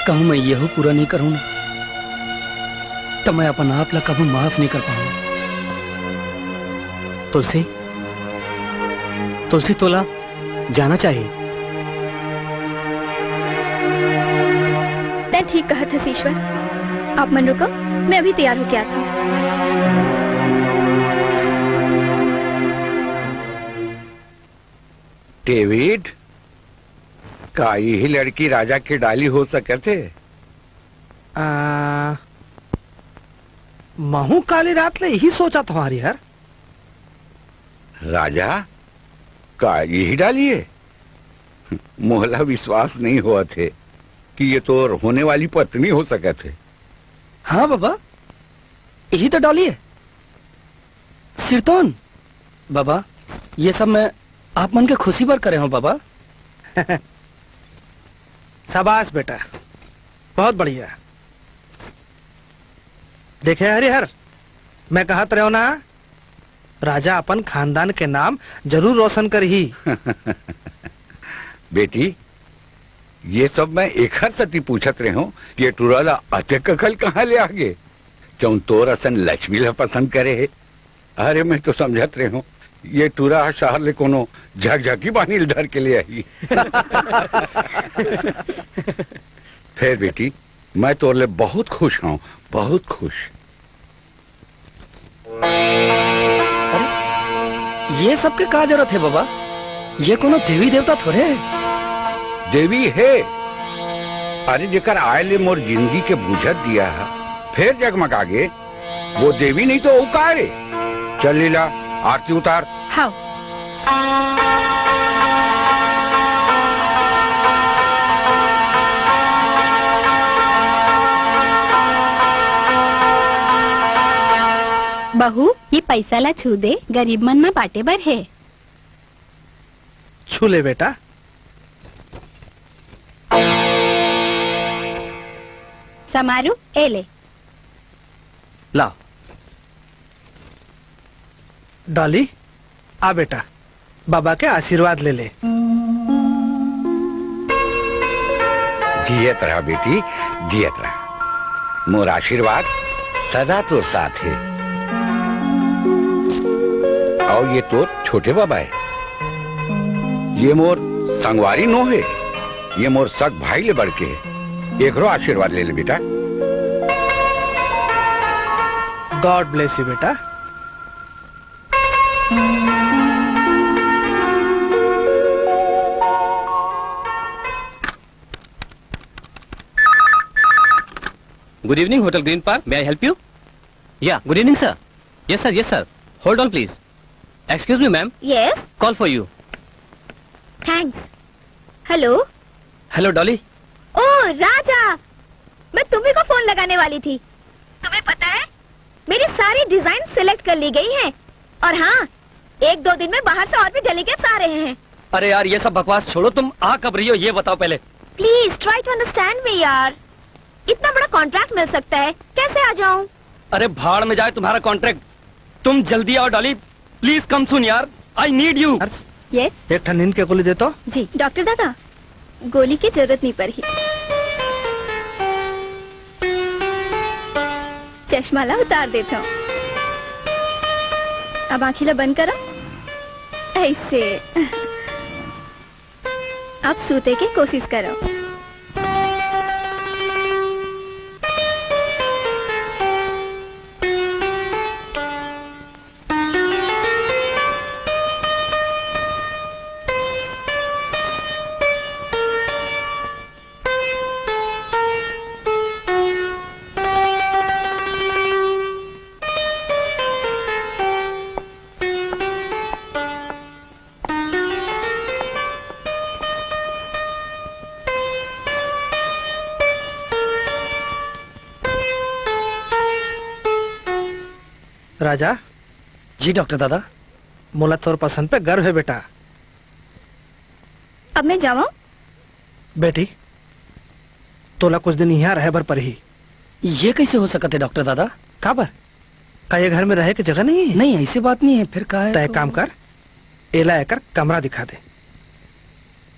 कहूँ मैं यहू पूरा नहीं करूँ ना, तो मैं अपन आप ला कभू माफ नहीं कर पाऊँ। तुलसी, तुलसी तोला जाना चाहिए। तैं ठीक कहत हस ईश्वर। आप मन रुको, मैं अभी तैयार होके आत हूँ। डेविड, का यही लड़की राजा के डाली हो सकत हे? आ, महू काली रात ले यही सोचत हंव यार। राजा, का यही डाली हे? मोला विश्वास नहीं होवत हे कि ये तोर होने वाली पत्नी हो सकत हे। हाँ बाबा, यही तो डाली हे। सिरतोन, बाबा, ये सब मैं आप मन के खुशी बर करे हूँ बाबा। शाबाश बेटा, बहुत बढ़िया। देखे हरिहर, मैं कहत रहेंव ना, राजा अपन खानदान के नाम जरूर रोशन करही। बेटी, ये सब मैं एखर सेती पूछत रहेंव कि ये टूरा ला अतेक अकल कहाँ ले आगे, जौन तोर असन लक्ष्मी ला पसंद करे हे। अरे, मैं तो समझत रहेंव, ये टूरा ह शहर ले कोनो झकझकी बानी ल धर के ले आही। फेर बेटी, मैं तोर ले बहुत खुश हूँ, बहुत खुश। अरे, ये सब के का जरूरत हे बाबा? ये कोनो देवी देवता थोरे हे। देवी हे। अरे, जेकर आय ले मोर जिंदगी के बुझत दिया ह फेर जगमगा गे, वो देवी नहीं तो वो का रे? चल लीला, आरती उतार। हाँ। बहू, ये पैसा ला छू दे, गरीब मन म बांटे बर हे। छू ले बेटा। समारू, ए ले। ला। डॉली, आ बेटा, बाबा के आशीर्वाद ले ले। जियत रहा बेटी, जियत रहा। मोर आशीर्वाद सदा तोर साथ हे। अउ ये तोर छोटे बाबा हे। ये मोर संगवारी नो हे, ये मोर सग भाई ले बढ़ के हे। एकरो आशीर्वाद ले ले बेटा। God bless you बेटा। Good evening, Hotel Green Park. May I help you? Yeah, good evening, sir. Yes, sir. Yes, sir. Hold on, please. Excuse me, ma'am. Yes. Call for you. Thanks. Hello. Hello, Dolly. ओ राजा, मैं तुम्ही को phone लगाने वाली थी। तुम्हें पता है, मेरी सारी डिजाइन सिलेक्ट कर ली गई है। और हाँ, एक दो दिन में बाहर से और भी डेलीगेट्स आ रहे हैं। अरे यार, ये सब बकवास छोड़ो, तुम आ कब रही हो, ये बताओ पहले। Please try to understand me यार, इतना बड़ा कॉन्ट्रैक्ट मिल सकता है, कैसे आ जाऊं? अरे भाड़ में जाए तुम्हारा कॉन्ट्रैक्ट, तुम जल्दी आओ डॉली, प्लीज कम सून यार, आई नीड यू। हर्ष, ये एक ठन नींद के गोली दे तो। जी डॉक्टर दादा, गोली की जरूरत नहीं पड़ी। चश्मा ला उतार देता हूँ। अब आँखी ला बंद करो। ऐसे। अब सूते के कोशिश करो। राजा। जी डॉक्टर दादा। मोला तोर पसंद पे गर्व है बेटा। अब मैं जाऊं? बेटी, तोला कुछ दिन यहाँ रहे बर परही। ये कैसे हो सकत है डॉक्टर दादा? काबर? का ये घर में रहे के जगह नहीं है? नहीं, ऐसी बात नहीं है। फिर का है तय तो? काम कर, एला एकर कमरा दिखा दे।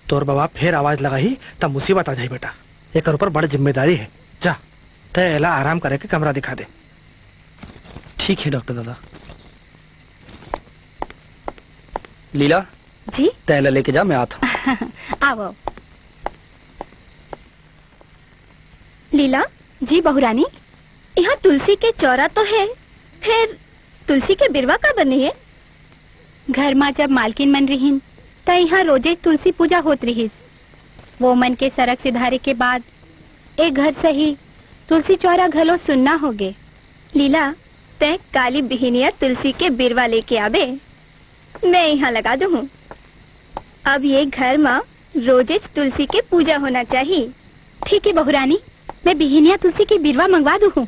तोर बाबा फिर आवाज लगाही, तब मुसीबत आ जाही बेटा। एकर ऊपर बड़ जिम्मेदारी है। जा, तय एला आराम करे के कमरा दिखा दे। ठीक है डॉक्टर दादा। लीला, जी? तय एला लेके जा, मैं आत हूँ। आओ, आओ। लीला। जी बहुरानी। यहाँ तुलसी के चौरा तो है, फिर तुलसी के बिरवा काबर नहीं है? घर मा जब मालकिन मन रिहिन, त यहाँ रोजे तुलसी पूजा होत रिहिस। वो मन के सरग सिधारे के बाद ए घर सही तुलसी चौरा घलो सुन्ना होगे। लीला, तैं काली बिहिनिया तुलसी के बिरवा लेके आबे, मैं यहाँ लगा दूँ। अब ये घर मा रोजेच तुलसी के पूजा होना चाहिए। ठीक है बहुरानी, मैं बिहिनिया तुलसी के बिरवा मंगवा दूँ।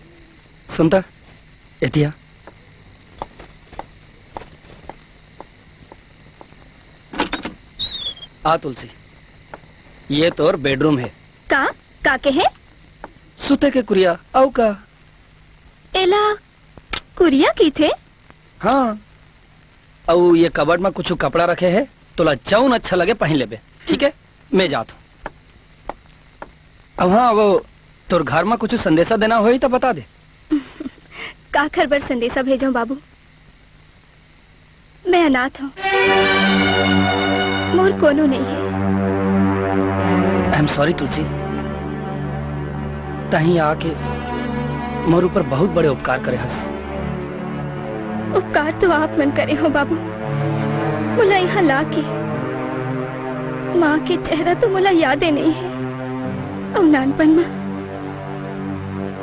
सुनता, एतिया। आ तुलसी, ये तोर बेडरूम है। का? का के है? सुते के कुरिया, अउ का? एला कुरिया कहिथे? हाँ, अउ ये कबर्ड में कुछ कपड़ा रखे है, तोला जौन अच्छा लगे पहन लेबे, ठीक है? मैं जात हूँ। अब हाँ, वो तोर घर में कुछ संदेशा देना होई तो बता दे। काखर बर संदेशा भेजो बाबू, मैं अनाथ हूँ, मोर कोनो नहीं है। आई एम सॉरी तुलसी, तहीं आके मोर ऊपर बहुत बड़े उपकार करे हस। उपकार तो आप मन करे हो बाबू, मोला यहाँ ला के। माँ के चेहरा तो मोला यादे नहीं है। अउ नानपन में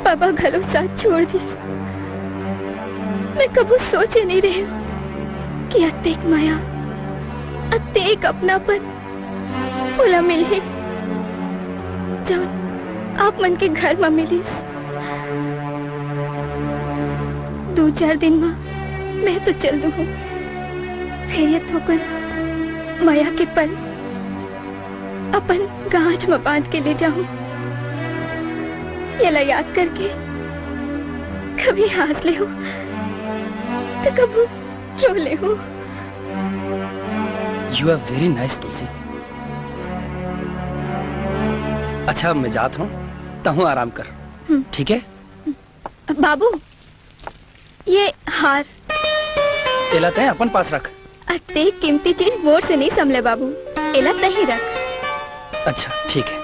बाबा घलो साथ छोड़ दिस। मैं कभू सोचे नहीं रहे हूँ कि अतेक मया, अतेक अपनापन मोला मिलही, जौन आप मन के घर म मिलिस। दू चार दिन म मैं तो चल दूँ, फेर ये थोकन मया के पल अपन गांठ म बांध के ले जाहूं। येला याद करके कभी हंस लेहूं, तो कभी रो लेहूं। You are very nice, तुलसी। अच्छा, मैं जात हूँ, तहूँ आराम कर, हम्म। ठीक है? बाबू, ये हार। एला तैं अपन पास रख। अतेक कीमती चीज मोर से नहीं संभले बाबू, एला तहीं रख। अच्छा, ठीक है।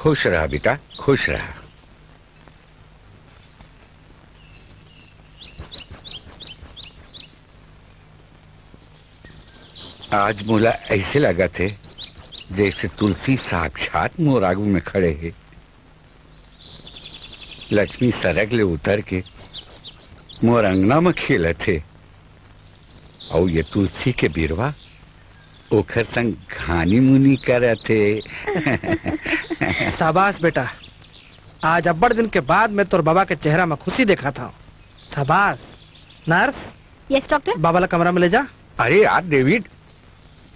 खुश रहा बेटा, खुश रहा। आज मोला ऐसे लगत हे, जैसे तुलसी साक्षात मोर आगू में खड़े हे। लक्ष्मी सरग ले उतर के मोर अंगना म खेलत हे, अउ ये तुलसी के बिरवा ओखर संग घानी मुनी करत हे। शाबाश बेटा, आज अब्बड़ दिन के बाद मैं तोर बाबा के चेहरा में खुशी देखत हंव। शाबाश। Nurse, yes doctor. बाबा ला कमरा में ले जा। अरे यार डेविड,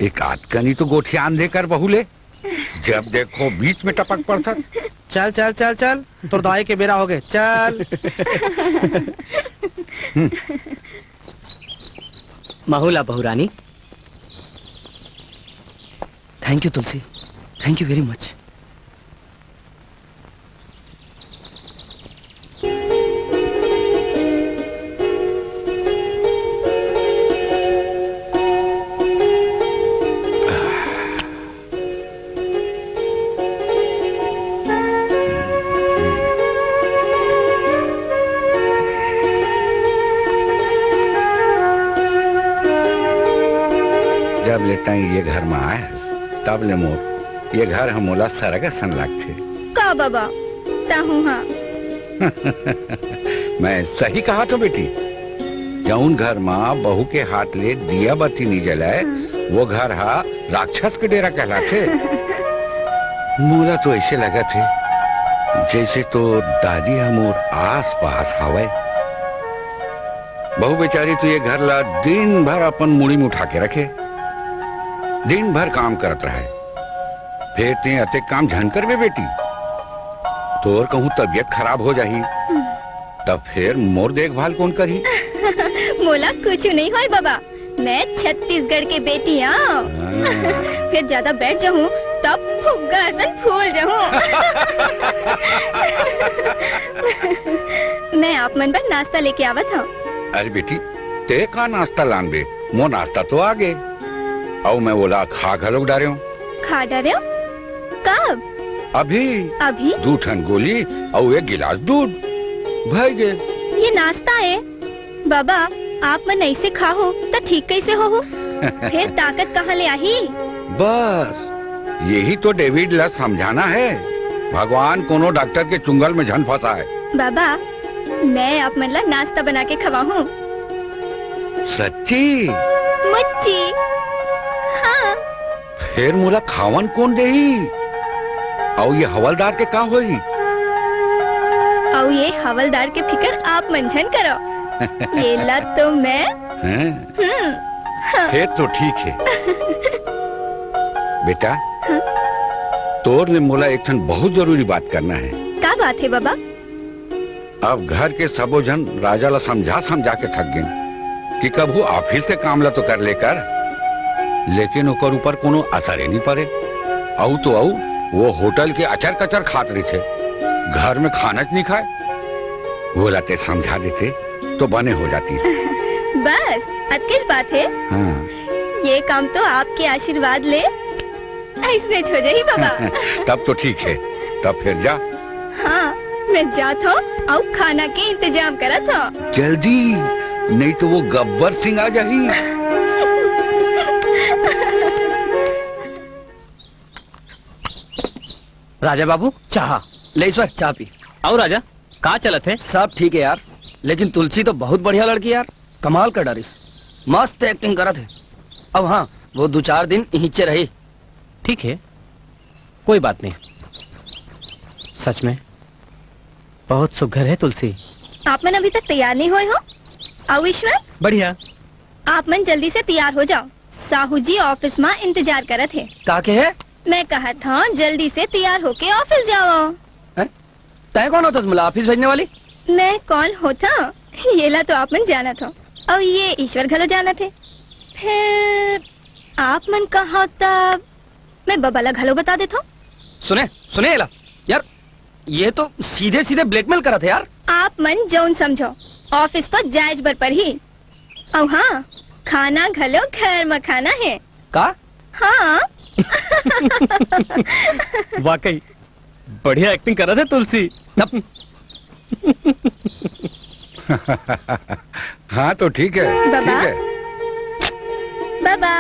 एक आध कनी तो गोठियान दे कर बहू ले, जब देखो बीच में टपक पड़थस। चल चल चल चल, तोर दवाई के बेरा हो गए, चल। हम्म। महू ला बहू रानी। Thank you Tulsi, thank you very much। जब ले तैं ये घर म आए हस, तब ले मोर ये घर ह मोला सरग असन लागथे। का बाबा, तहूं हा? मैं सही कहा तो बेटी, जौन घर म बहू के हाथ ले दिया बत्ती नी जलाए, वो घर हा राक्षस के डेरा कहलाथे। मोला तो ऐसे लगत हे, जैसे तो दादी ह मोर आस पास हवय। बहू बेचारी तो ये घर ला दिन भर अपन मुड़ी में उठा के रखे, दिन भर काम करत रहे। फेर तें अतेक काम झन करबे बेटी, तोर कहूँ तबीयत खराब हो जाही, तब फेर मोर देखभाल कोन करही? मोला कुछ नहीं होय बाबा, मैं छत्तीसगढ़ के बेटी हूँ। हाँ। फिर ज्यादा बैठ जाऊँ तब फुग्गा असन फूल जाऊँ। मैं आप मन बर नाश्ता लेके आवत हूँ। अरे बेटी, ते का नाश्ता लानबे? मोर नाश्ता तो आगे, अउ मैं ओला खा घलोक डारेंव। खा डारेंव? कब? अभी। अभी? दू ठन गोली अउ एक गिलास दूध। भई गे। ये नाश्ता ए? बाबा, आप मन ऐसे खाहू त ठीक कैसे होहू? फेर ताकत कहाँ ले आही? बस, यही तो डेविड ला समझाना है। भगवान कोनो डॉक्टर के चुंगल में झन फंसाए। बाबा, मैं आप मन ला नाश्ता बना के खवाहूँ। सच्ची? मुच्ची। हाँ। फेर मोला खावन कोन देही? अउ ये हवलदार के का होही? अउ ये हवलदार के फिकर आप मन झन करो। ये ला तो मैं हैं? हम्म, हाँ। फेर तो ठीक है। बेटा, हाँ? तोर ले मोला एक ठन बहुत जरूरी बात करना है। का बात है बाबा? अब घर के सबो झन राजा ला समझा समझा के थक गेन कि कभू ऑफिस के काम ला तो कर ले कर, लेकिन ओकर ऊपर कोनो असर ही नहीं पड़े। अउ तो अउ, वो होटल के अचर कचर खात रहिथे, घर में खाना च नहीं खाए। वोला ते समझा देते तो बने हो जाती। बस अतकेच बात है। हाँ। ये काम तो आपके आशीर्वाद ले ऐसने हो जाही बाबा। तब तो ठीक है, तब फिर जा। हाँ, मैं जात हूँ अउ खाना के इंतजाम करत हूँ। जल्दी, नहीं तो वो गब्बर सिंह आ जाही। राजा बाबू, चाह। ले ईश्वर, चाह पी। अउ राजा, का चलत हे? सब ठीक है यार, लेकिन तुलसी तो बहुत बढ़िया लड़की यार, कमाल कर डारिस, मस्त एक्टिंग करत हे। अब हाँ, वो दू चार दिन इहिचे रही। ठीक है, कोई बात नहीं। सच में बहुत सुघर है तुलसी। आप मन अभी तक तैयार नहीं होए हो? आओ ईश्वर। बढ़िया। आप मन जल्दी से तैयार हो जाओ, साहू जी ऑफिस में इंतजार करत हे। का के है? मैं कहत हूँ जल्दी से तैयार होके ऑफिस जाओ। हैं? तय कौन होता मला ऑफिस भेजने वाली? मैं कौन होता, येला तो आप मन जानत हो, और ये ईश्वर घलो जानत हे। फिर आप मन कहा तब मैं बबा ला घलो बता देत हूँ। सुने, सुने एला, यार, ये तो सीधे सीधे ब्लैकमेल करत हे यार। आप मन जौन समझो, ऑफिस तो जायज बर पर ही। और हाँ, खाना घलो घर में खाना है। का? हाँ। वाकई, बढ़िया एक्टिंग कर रहे थे तुलसी। हाँ, तो ठीक है, बाबा। ठीक है। बाबा।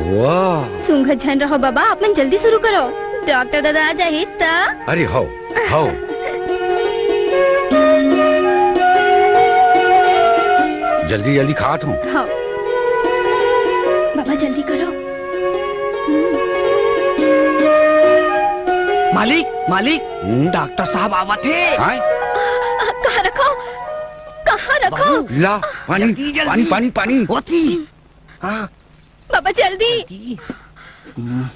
वाह। सूंघत झन रहो बाबा, आप मन जल्दी शुरू करो, डॉक्टर दादा आ जाही त। अरे हो, हो। जल्दी, जल्दी खात हूँ। हाँ। बाबा, जल्दी करो। हम्म। मालिक, मालिक, हम्म? डॉक्टर साहब आवत हे। हाँ? आ, कहाँ रखो? कहाँ रखो? बाबू, ला, पानी, जल्दी, जल्दी। पानी, पानी, पानी। होती। हाँ। बाबा, जल्दी। जल्दी। हम्म।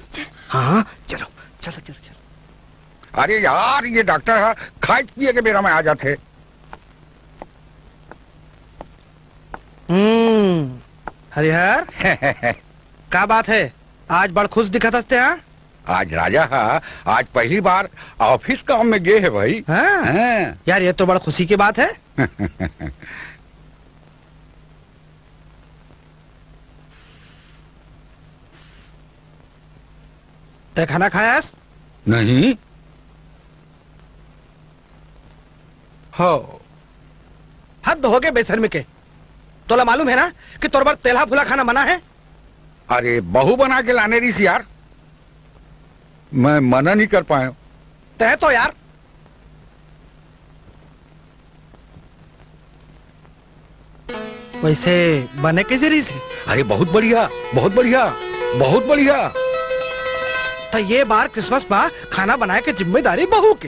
हाँ, हाँ, चलो, चलो, चलो, चलो। अरे यार, ये डॉक्टर ह खाए पिए के बेरा में आ जाथे। हम्म, हरिहर, का बात हे? आज बड़ खुश दिखत हस ते, हाँ? आज राजा ह, आज पहली बार ऑफिस काम में गे हे भाई। हाँ? हाँ। यार, ये तो बड़ खुशी की बात हे। तैं खाना खायस? नहीं। हो। हद होगे बेशर्मी के। तोला मालूम हे ना कि तोर बर तेलहा फूला खाना मना हे? अरे, बहू बना के लाने रहिस यार, मैं मना नहीं कर पाया। तैं तो यार। वैसे बने कैसे रहिस हे? अरे बहुत बढ़िया, बहुत बढ़िया, बहुत बढ़िया। त ये बार क्रिसमस मा खाना बनाए के जिम्मेदारी बहू के।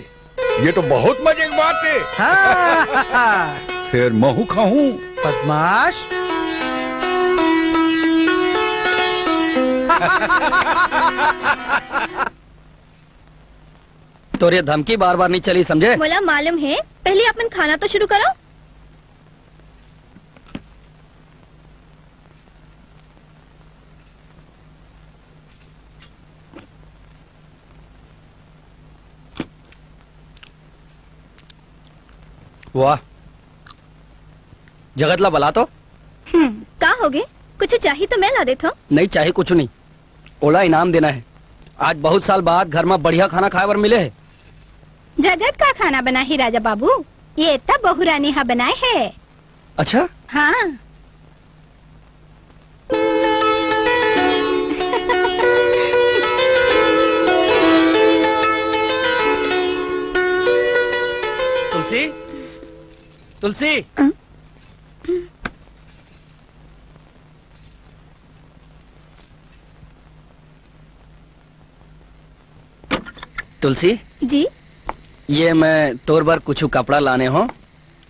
ये तो बहुत मजे की बात हे। हाँ। फिर महू खाहूँ। बदमाश। तोर ये धमकी बार-बार नहीं चली, समझे? मोला मालूम हे, पहले अपन खाना तो शुरू करो। वाह, जगत ला बला तो। हम्म, का होगे? कुछ चाही तो मैं ला देथों। नहीं चाही कुछ नहीं। ओला इनाम देना हे। आज बहुत साल बाद घर मा बढ़िया खाना खाए बर मिले हे। जगत का खाना बनाही राजा बाबू? ये त बहुरानी हा बनाए हे। अच्छा? हाँ। तुलसी, तुलसी। अ? तुलसी, जी? ये मैं तोर बर कुछ कपड़ा लाने हों,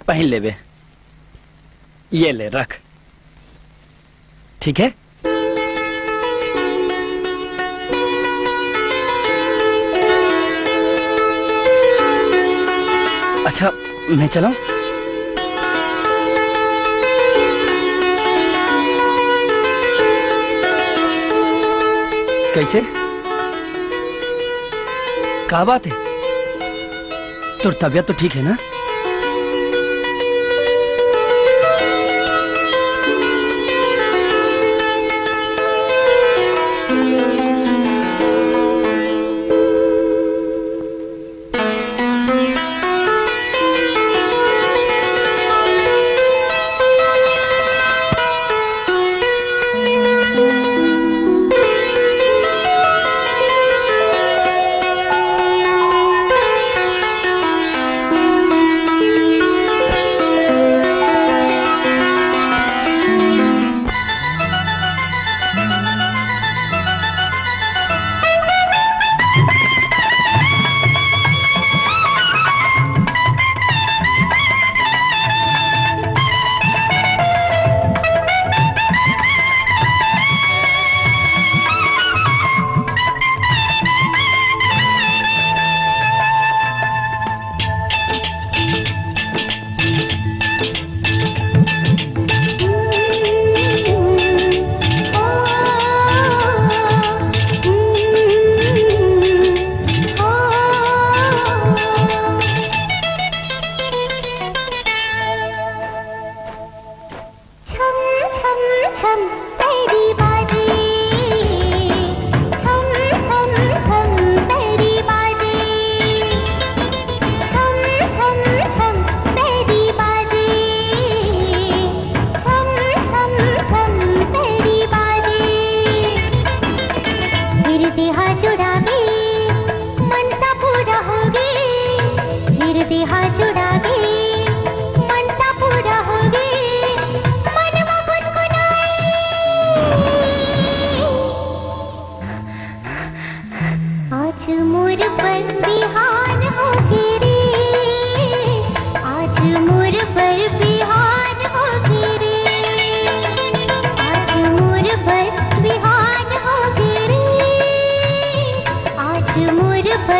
पहन लेबे। ये ले, रख। ठीक है? अच्छा, मैं चलूं? कैसे? का बात हे? तोर तबीयत तो ठीक हे ना?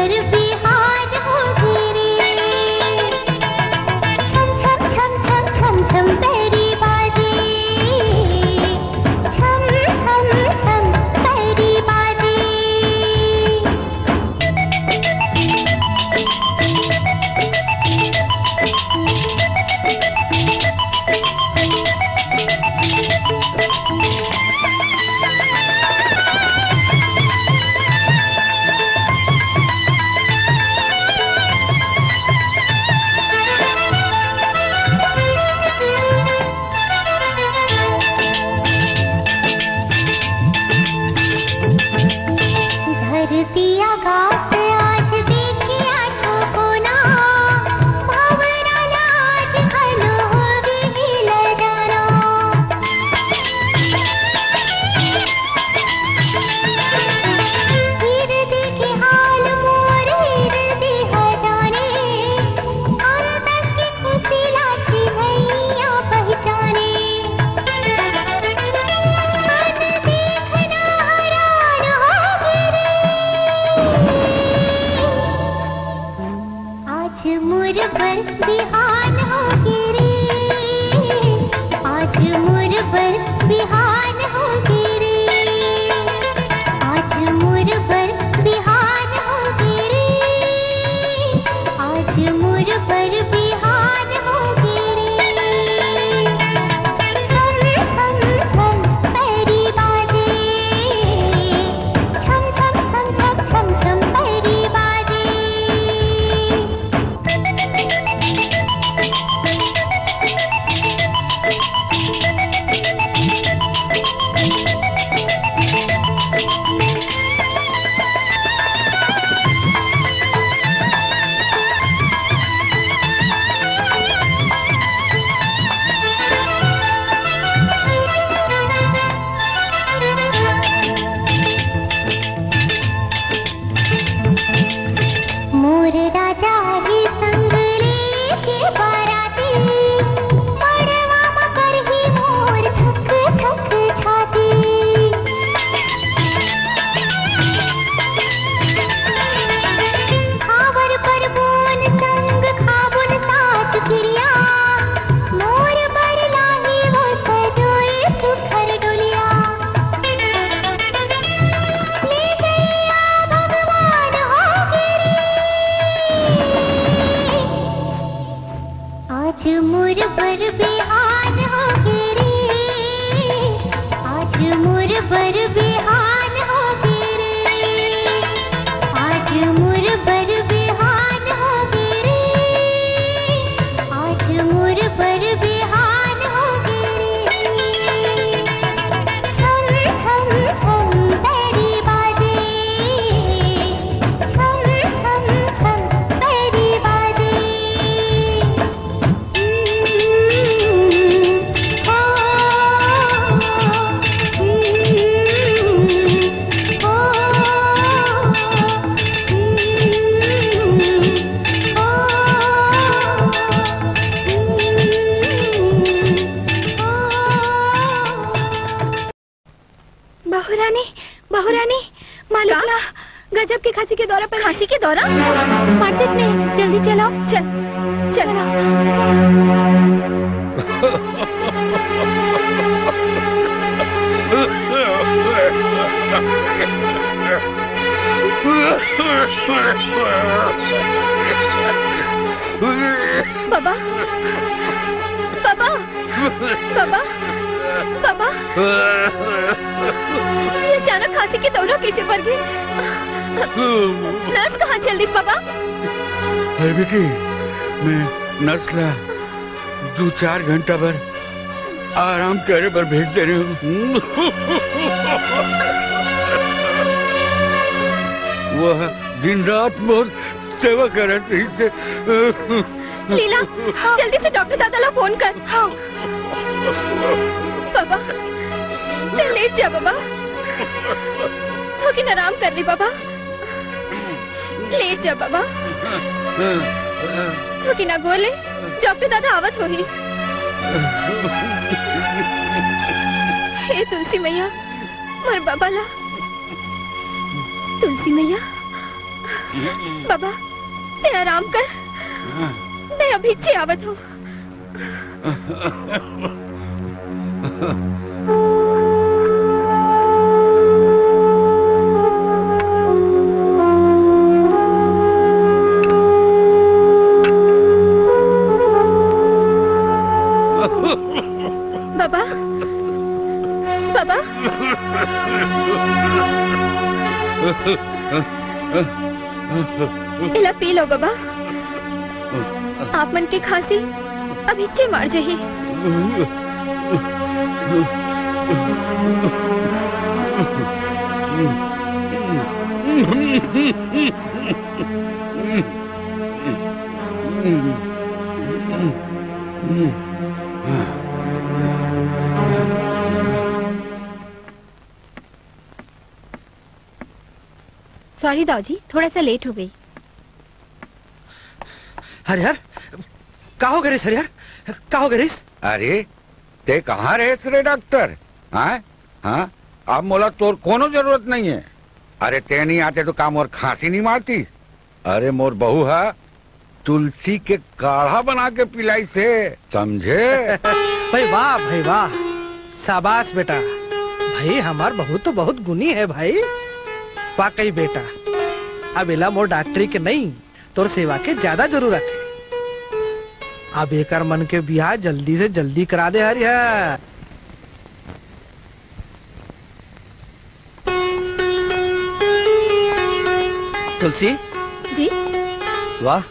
बिहान हो गे रे। छम छम छम छम छम छम पैरी बाजे। छम छम छम पैरी बाजे। धरती आकाश आज देखिया ठोकोना, भंवरा ला आज घलो होगे मिल जाना। हिरदी के हाल मोर हिरदी ह जाने, अनदस के खुशी ला चिन्हैया पहिचाने। मन देखना हरान हो गे रे। आज मोर बर बिहान हो गे रे। आज मोर बर बिहान हो गे रे। आज मोर बर बिहान हो गे रे। आज मोर बर बिहान हो गे रे। छम छम छम पैरी बाजे। छम छम छम छम छम छम पैरी बाजे। मोर राजा ही संग लेके बाराती, मड़वा म करही मोर धक धक छाती। खावर परबोन संग खाबोन सात किरिया, मोर बर लाही वो सजोए सुखर डोलिया। ले गया भगवान हो गे रे। आज मोर बर बिहान हो गे रे। आज मोर बर बिहान हो गे रे। आज मोर बर बिहान हो गे रे। आज मोर बर बिहान हो गे रे। छम छम छम पैरी बाजे। छम छम छम पैरी बाजे। बहुरानी, बहुरानी, मालिक का? ला गजब के खांसी के दौरा पर। खांसी के दौरा? माचिस नहीं, जल्दी चलाओ। चल, चल। चलाओ, चलाओ। बाबा, बाबा। बाबा, बाबा, ये अचानक खांसी के दौरा कैसे पड़ गए? नर्स कहाँ चल दी बाबा? अरे बेटी, मैं नर्स ला दो चार घंटा बर आराम करे बर भेज दे रहे हूँ। वो दिन रात मोर सेवा करत रहिस हे। लीला, जल्दी से डॉक्टर दादा ला फोन कर। हाँ। बाबा, तैं लेट जा बाबा। थोकिन आराम कर ले बाबा। लेट जा बाबा। थोकिन आगोर ले, डॉक्टर दादा आवत होही। हे तुलसी मैया, मोर बाबा ला। तुलसी मैया। बाबा, तैं आराम कर, मैं अभी चे आवत हूँ। बाबा, बाबा। एला पी लो बाबा। आप मन के खांसी अभी चे मार जही। सॉरी दाऊ जी, थोड़ा सा लेट हो गई। हरिहर, का हो गए रिस हरिहर? का हो गए रिस? अरे, तैं कहाँ रहेस रे डॉक्टर? हाँ? हाँ? अब मोला तोर कोनो जरूरत नहीं है। अरे, तैं नहीं आते तो का मोर खांसी नहीं मारतीस। अरे, मोर बहू हा तुलसी के काढ़ा बना के पिलाइस हे, समझे? भाई वाह, भाई वाह, शाबाश बेटा। भाई, हमार बहू तो बहुत गुनी है भाई। वाकई बेटा, अब एला मोर डॉक्टरी के नहीं, तोर सेवा के ज्यादा जरूरत है। अब एकर मन के बियाह जल्दी से जल्दी करा दे हरिहर। तुलसी। जी? वाह,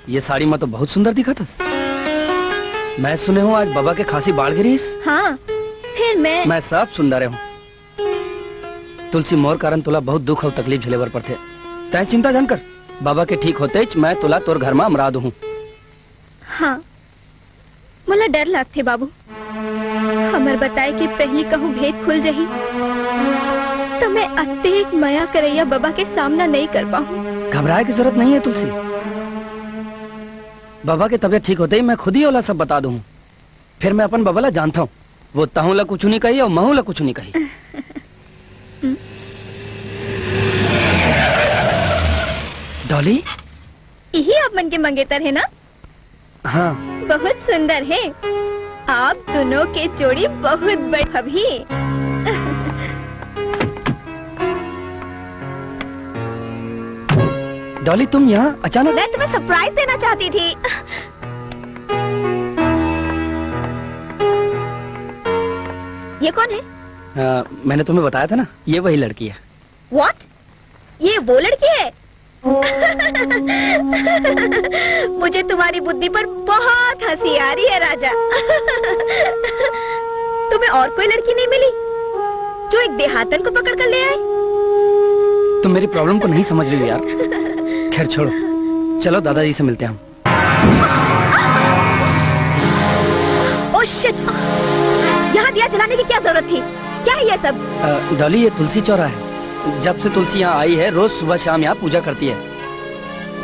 ये साड़ी में तो बहुत सुंदर दिखत हस। मैं सुने हूँ आज बाबा के खांसी बाढ़ गे रिहिस। हाँ, फिर मैं मैं सब सुन डारे हूँ। तुलसी, मोर कारण तोला बहुत दुख अउ तकलीफ झेले बर पड़थे। तैं चिंता झन कर, बाबा के ठीक होतेच मैं तोला तोर घर म अमरा दूहूं। हाँ, मोला डर लागथे बाबू, हमर बताए के पहिली कहूँ भेद खुल जही, त मैं अतेक मया करइया बाबा के सामना नइ कर पाहूँ। घबराए के जरूरत नहीं है तुलसी, बाबा के तबीयत ठीक होते ही मैं खुद ही ओला सब बता दूहूं। फिर मैं अपन बाबा ला जानता हूँ, वो तहूँ ला कुछ नहीं कही और महू ला कुछ नहीं कही। डॉली? यही आप मन के मंगेतर है ना? हाँ। बहुत सुंदर है। आप दोनों के जोड़ी बहुत बड़ी अभी। डॉली, तुम यहाँ अचानक? मैं तुम्हें सरप्राइज देना चाहती थी। ये कौन है? आ, मैंने तुम्हें बताया था ना, ये वही लड़की है। What? ये वो लड़की है? मुझे तुम्हारी बुद्धि पर बहुत हंसी आ रही है राजा। तुम्हें और कोई लड़की नहीं मिली जो एक देहातन को पकड़ कर ले आए? तुम मेरी प्रॉब्लम को नहीं समझ रही हो यार। खैर छोड़ो, चलो दादाजी से मिलते हैं हम। Oh shit! यहाँ दिया जलाने की क्या जरूरत थी? क्या है ये सब? अ, डॉली, ये तुलसी चौरा है। जब से तुलसी यहाँ आई है, रोज सुबह शाम यहाँ पूजा करती है।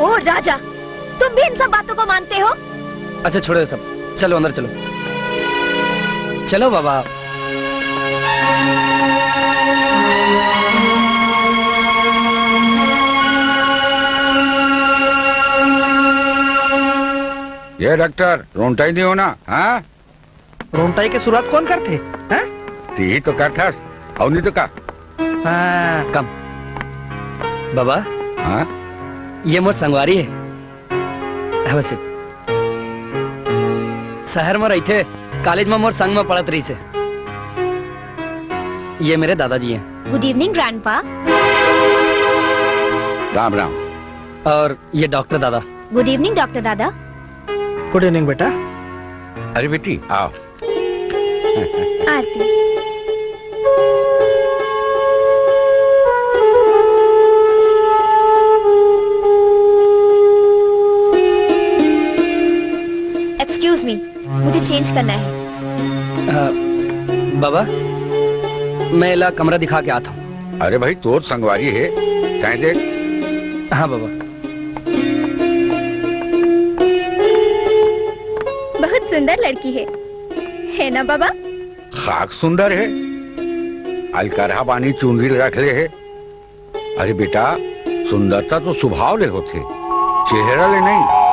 ओ राजा, तुम भी इन सब बातों को मानते हो? अच्छा, छोड़ो ये सब, चलो अंदर चलो। चलो बाबा। ये डॉक्टर, रोंटा ही नहीं होना, हाँ? रोंटाई के शुरुआत कौन करथे, हैं? तिही तो करथस, अउ नहीं तो का? हाँ। कम। बाबा, हाँ? ये मोर संगवारी है। अवश्य। शहर में रहिथे, कॉलेज में मोर संग में पढ़त रहिस हे। ये मेरे दादाजी हैं। Good evening, grandpa. Ram Ram. और ये डॉक्टर दादा। Good evening, डॉक्टर दादा। Good evening, बेटा। अरे बेटी, आओ। आरती। Excuse me, मुझे चेंज करना है। अ, बाबा, मैं एला कमरा दिखा के आता हूँ। अरे भाई, तोर संगवारी है, तैं देख। हाँ बाबा। बहुत सुंदर लड़की है, है ना बाबा? खाक सुंदर है, अलकरहा बानी चुनरी रख ले है। अरे बेटा, सुंदरता तो स्वभाव ले होथे, चेहरा ले नहीं।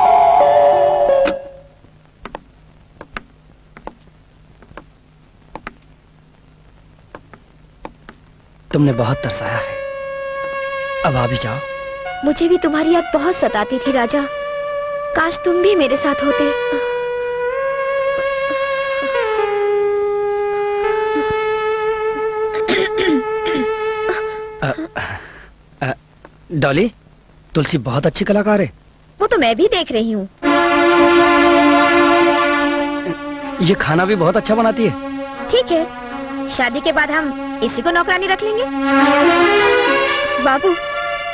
तुमने बहुत तरसाया है, अब आ भी जाओ। मुझे भी तुम्हारी याद बहुत सताती थी राजा, काश तुम भी मेरे साथ होते। अ, अ, डॉली, तुलसी बहुत अच्छी कलाकार है। वो तो मैं भी देख रही हूँ। ये खाना भी बहुत अच्छा बनाती है। ठीक है, शादी के बाद हम इसी को नौकरानी रख लेंगे। बाबू,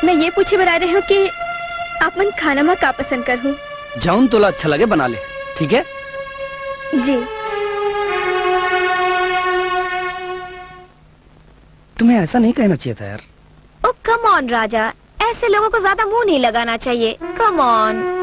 मैं ये पूछे बर आय रहे हूँ कि आप मन खाना में का पसंद करहू? जौन तोला अच्छा लगे बना ले, ठीक है? जी। तुम्हें ऐसा नहीं कहना चाहिए था यार। ओ कम ऑन राजा, ऐसे लोगों को ज्यादा मुंह नहीं लगाना चाहिए। Come on.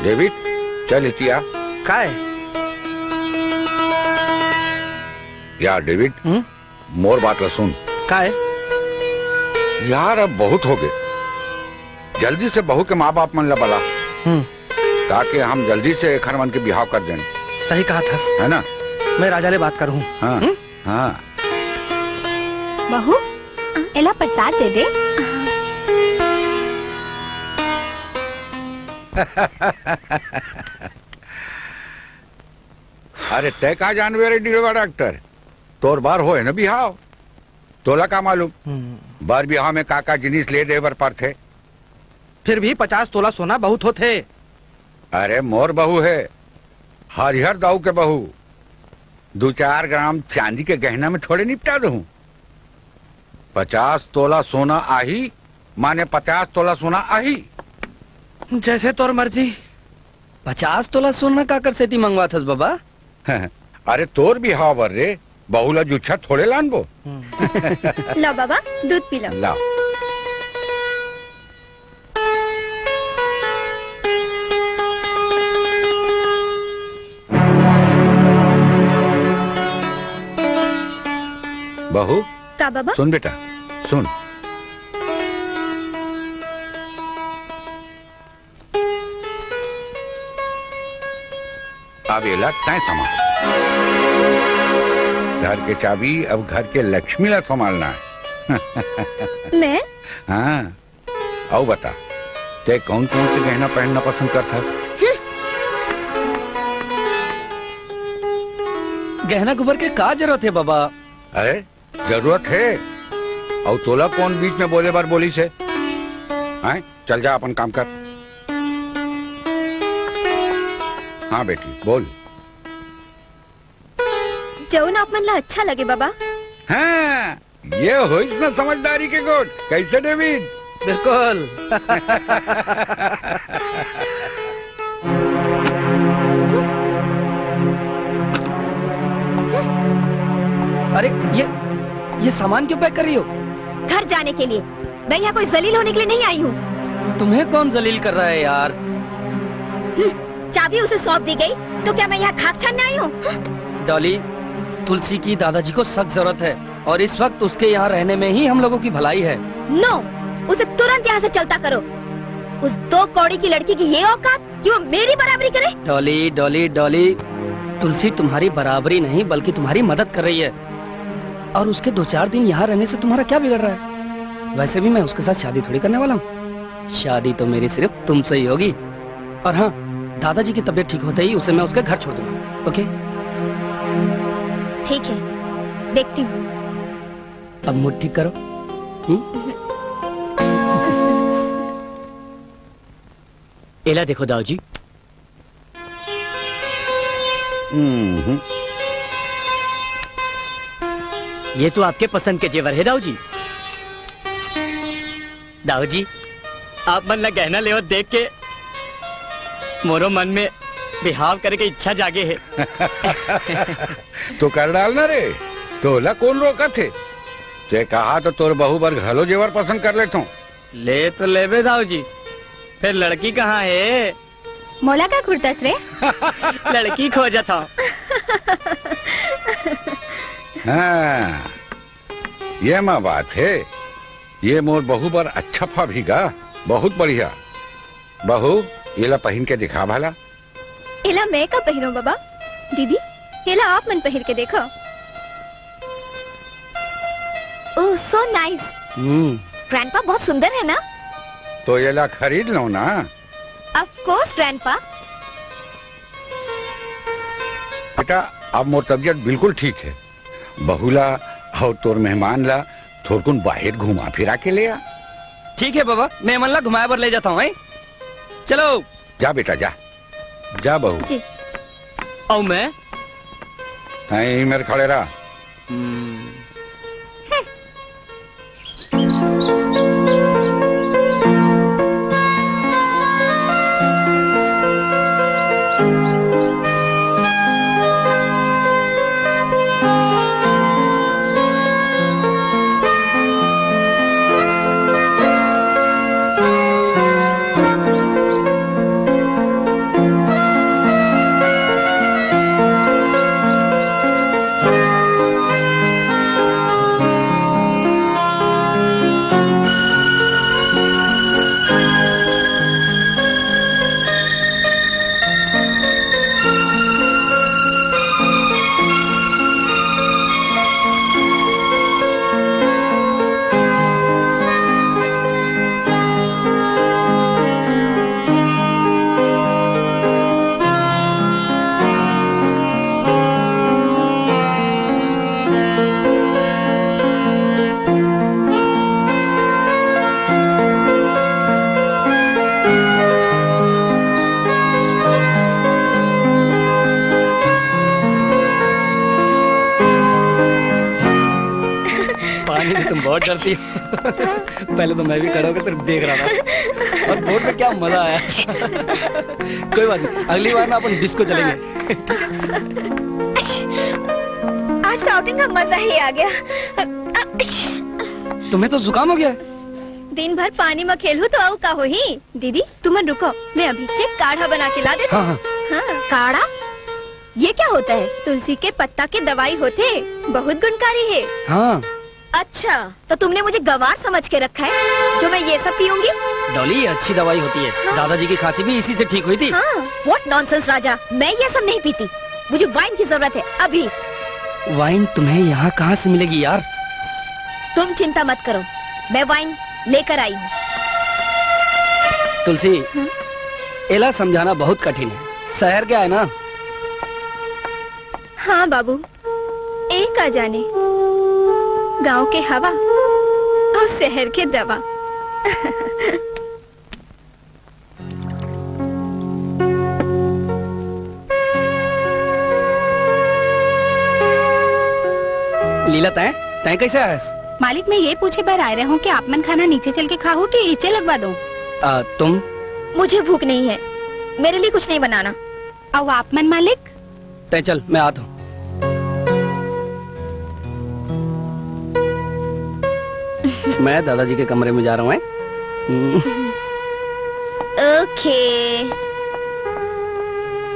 डेविड, चल इतिया। काय? यार डेविड, हम्म? मोर बात ला सुन। काय? यार, अब बहुत हो गए। जल्दी से बहू के माँ बाप मन ला बला, हम्म। ताकि हम जल्दी से एखर मन के बिहाव कर दें। सही कहा थस। है ना? मैं राजा ले बात करूँ। हाँ, हम्म? हाँ। बहू, एला प्रसाद दे दे। अरे, तै का जानबे रे, डिड़वा डॉक्टर? तोर बर होए न बिहाव, तोला का मालूम? हम्म। बर बिहाव में का का जिनिस ले दे बर पड़थे। फिर भी पचास तोला सोना बहुत होथे। अरे, मोर बहू हे, हरिहर दाऊ के बहू, दू चार ग्राम चांदी के गहना में थोड़े निपटा दूं। पचास तोला सोना आही, माने पचास तोला सोना आही। जैसे तोर मर्जी। पचास तोला सोना काकर सेती मंगवाथस बबा? अरे, तोर बिहाव बर रे, बहू ला जुच्छा थोड़े लानबो। हम्म। लो बाबा, दूध पी लो। लाओ। बहू, का बाबा? सुन बेटा, सुन। अब एला तैं संभाल। घर के चाबी अब घर के लक्ष्मी ला संभालना हे। मैं? हाँ, अउ बता, तैं कौन कौन से गहना पहनना पसंद करथस? गहना गुबर के का जरूरत हे बाबा? अरे, जरूरत हे? अउ तोला कौन बीच में बोले बर बोलिस हे? हैं? चल जा, अपन काम कर। हाँ बेटी, बोल। जौन आप मन ला अच्छा लगे बाबा। हाँ, ये होइस ना समझदारी के गुण। कैसे डेविड? बिल्कुल। अरे, ये, ये सामान क्यों पैक कर रही हो? घर जाने के लिए। मैं यहाँ कोई जलील होने के लिए नहीं आई हूँ। तुम्हें कौन जलील कर रहा है यार? हम्म, चाबी उसे सौंप दी गई, तो क्या मैं यहाँ खाक छानने आई हूँ? डॉली, तुलसी की दादाजी को सख्त जरूरत है और इस वक्त उसके यहाँ रहने में ही हम लोगों की भलाई है। नो, उसे तुरंत यहाँ से चलता करो। उस दो कौड़ी की लड़की की ये औकात कि वो मेरी बराबरी करे। डॉली, डॉली, डॉली, तुलसी तुम्हारी बराबरी नहीं बल्कि तुम्हारी मदद कर रही है। और उसके दो चार दिन यहाँ रहने से तुम्हारा क्या बिगड़ रहा है? वैसे भी मैं उसके साथ शादी थोड़ी करने वाला हूँ। शादी तो मेरी सिर्फ तुमसे ही होगी। और हाँ, दादाजी की तबीयत ठीक होते ही उसे मैं उसके घर छोड़ दूंगा। ओके? ठीक है, देखती हूँ। अब मूड ठीक करो। हम्म? एला देखो दाऊ जी। हम्म। ये तो आपके पसंद के जेवर है दाऊ जी। दाऊ जी, आप मन ला गहना लेवत देख के मोरो मन में बिहाव करे के इच्छा जागे है। तो कर डालना रे, तोला कौन रोकत हे? तैं कहा तो तोर बहू बर घलो जेवर पसंद कर लेथों। ले तो लेबे दाऊ जी, फिर लड़की कहाँ है? मोला का खुरतस रे? लड़की खोजत हव। हाँ, ये मा बात हे। ये मोर बहू बर अच्छा फा भी गा। बहुत बढ़िया। बहू, एला पहिन के दिखा भला। एला मैं का पहिरों बाबा? दीदी, एला आप मन पहिर के देखो। Oh, so nice। हम्म। ग्रैंडपा बहुत सुंदर है ना? तो एला खरीद लो ना। Of course, grandpa. बेटा, अब मोर तबीयत बिल्कुल ठीक है। बहू ला अउ तोर मेहमान ला थोरकुन बाहिर घुमा फिरा के ले आ। ठीक है बाबा, मैं एमन ला घुमाए बर ले जाता हूँ, हैं? चलो। जा बेटा, जा। जा बहू। जी। अउ मैं? हैं, यहीं मेर खड़े रह। हम्म। बहुत डरती हो। पहले तो मैं भी खड़ा होकर सिर्फ देख रहा था। और बोट में क्या मजा आया। कोई बात नहीं, अगली बार ना अपन डिस्को चलेंगे। आज तो आउटिंग का मजा ही आ गया। तुम्हें तो जुकाम हो गया है। दिन भर पानी में खेलू तो आऊ का होही? दीदी, तुमन रुको, मैं अभी से काढ़ा बना के ला देता हूँ। हाँ, हाँ। हाँ। काढ़ा? ये क्या होता है? तुलसी के पत्ता के दवाई होथे, बहुत गुणकारी है। हाँ। अच्छा, तो तुमने मुझे गंवार समझ के रखा है जो मैं ये सब पीऊंगी? डॉली, ये अच्छी दवाई होती है। हाँ। दादाजी की खांसी भी इसी से ठीक हुई थी। हाँ। What nonsense राजा, मैं ये सब नहीं पीती, मुझे वाइन की जरूरत है अभी। वाइन तुम्हें यहाँ कहाँ से मिलेगी यार? तुम चिंता मत करो, मैं वाइन लेकर आई हूँ। तुलसी, हम्म? एला समझाना बहुत कठिन है। शहर के आए ना? हाँ बाबू, एक आ जाने गांव के हवा और शहर के दवा। लीला, तैं तैं कैसे आयस? मालिक, मैं ये पूछे बर आए रहे हूँ कि आप मन खाना नीचे चल के खाहू कि इचे लगवा दो? आ, तुम? मुझे भूख नहीं है, मेरे लिए कुछ नहीं बनाना। अउ आप मन मालिक? तैं चल, मैं आता हूँ। मैं दादाजी के कमरे में जा रहा हूँ, हैं? हम्म। ओके,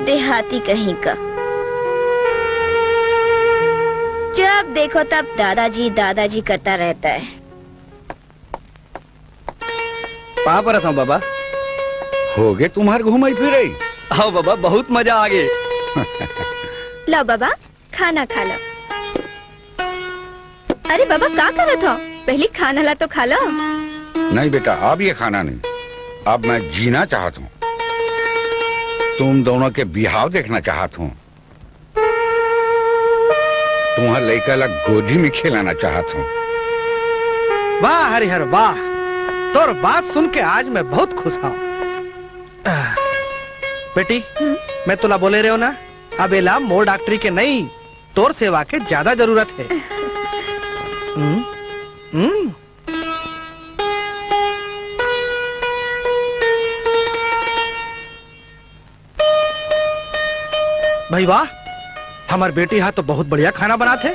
देहाती कहीं का। जब देखो तब दादाजी, दादाजी करता रहता है। पाँव परत हँव बाबा। होगे तुम्हार घूमई फिरई? हव बाबा, बहुत मजा आगे। ला बाबा, खाना खा ला। अरे बाबा, का करत हव? पहली खाना ला तो खा ला। नहीं बेटा, अब ये खाना नहीं, अब मैं जीना चाहत हूँ। तुम दोनों के बिहाव देखना चाहत हूँ। तुम्हार लइका ला गोदी में खेलाना चाहत हूँ। वाह हरिहर वाह, तोर बात सुन के आज मैं बहुत खुश हूँ। आह, बेटी, हम्म? मैं तोला बोले रहेंव ना, अब एला मोर डॉक्टरी के नहीं, तोर सेवा के ज्यादा जरूरत हे। हम्म? हम्म? भाई वाह, हमर बेटी हा तो बहुत बढ़िया खाना बनाथे।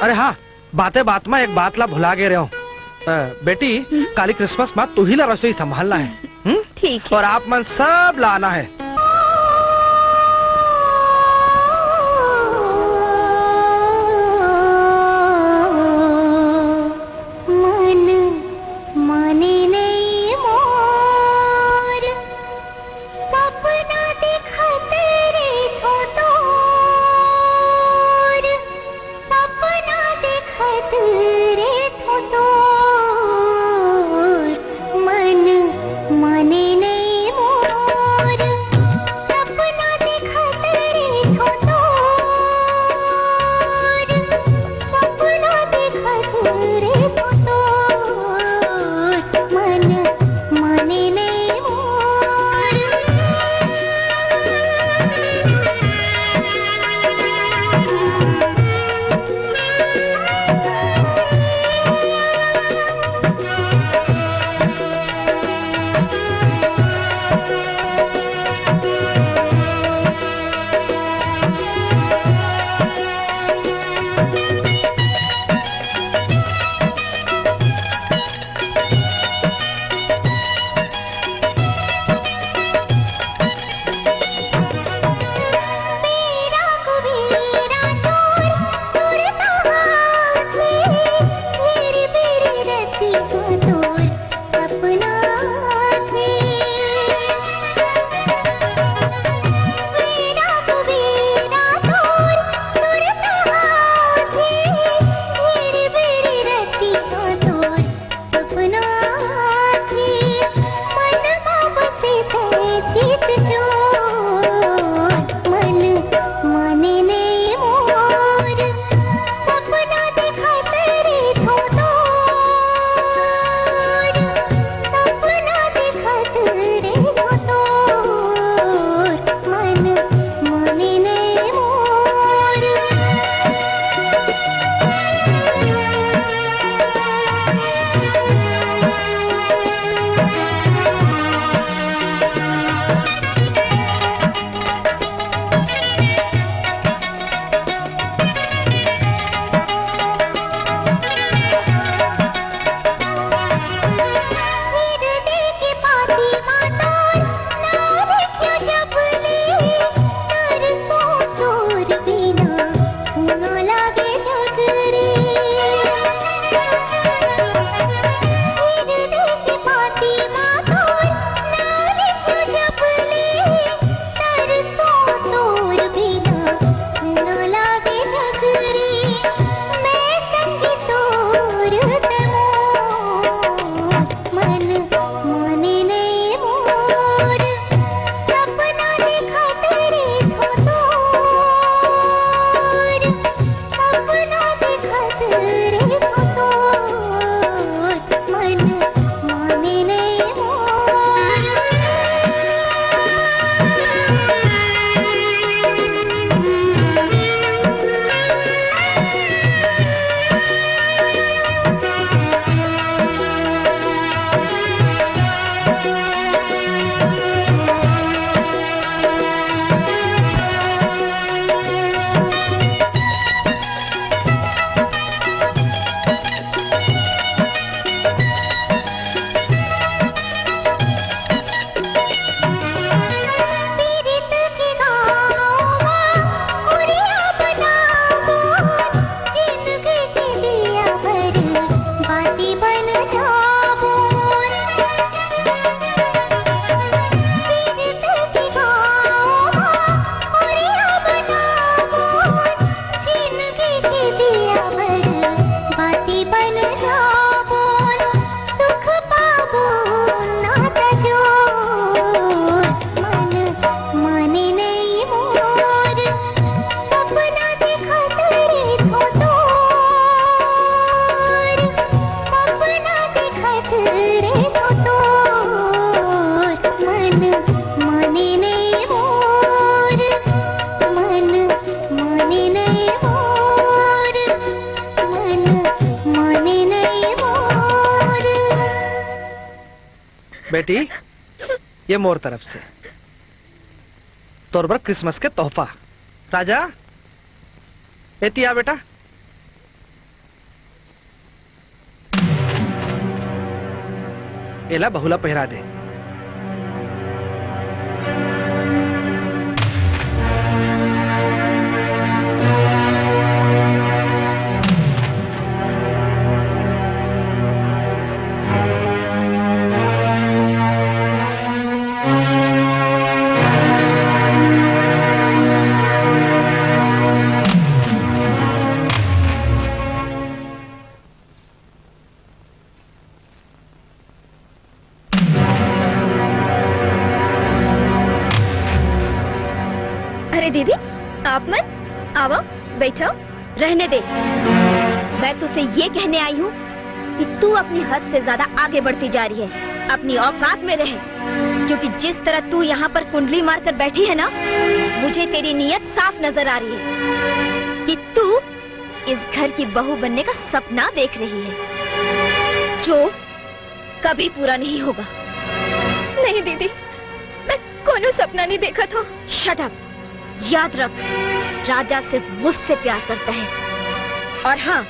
अरे हाँ, बाते बात में एक बात ला भुला गे रहेंव। अ, बेटी, हम्म? काली क्रिसमस में तुही ला रसोई संभालना हे, हम्म? ठीक हे। और आप मन सब ला आना हे। मन माने नहीं मोर, सपना देखत रेथों तोर, सपना देखत रेथों तोर, मन माने नहीं मोर। बेटी, ये मोर तरफ से तोर बर क्रिसमस के तोहफा। राजा, एती आ बेटा। एला बहू ला पहिरा दे। अरे दीदी, आप मन, आओ, बैठो। रहने दे, मैं तुझसे ये कहने आई हूँ कि तू अपनी हद से ज्यादा आगे बढ़ती जा रही है। अपनी औकात में रहे, क्योंकि जिस तरह तू यहाँ पर कुंडली मारकर बैठी है ना, मुझे तेरी नीयत साफ नजर आ रही है कि तू इस घर की बहू बनने का सपना देख रही है, जो कभी पूरा नहीं होगा। नहीं दीदी, मैं कोनो सपना नहीं देखा था। Shut up. याद रख, राजा सिर्फ मुझसे प्यार करता है। और हाँ,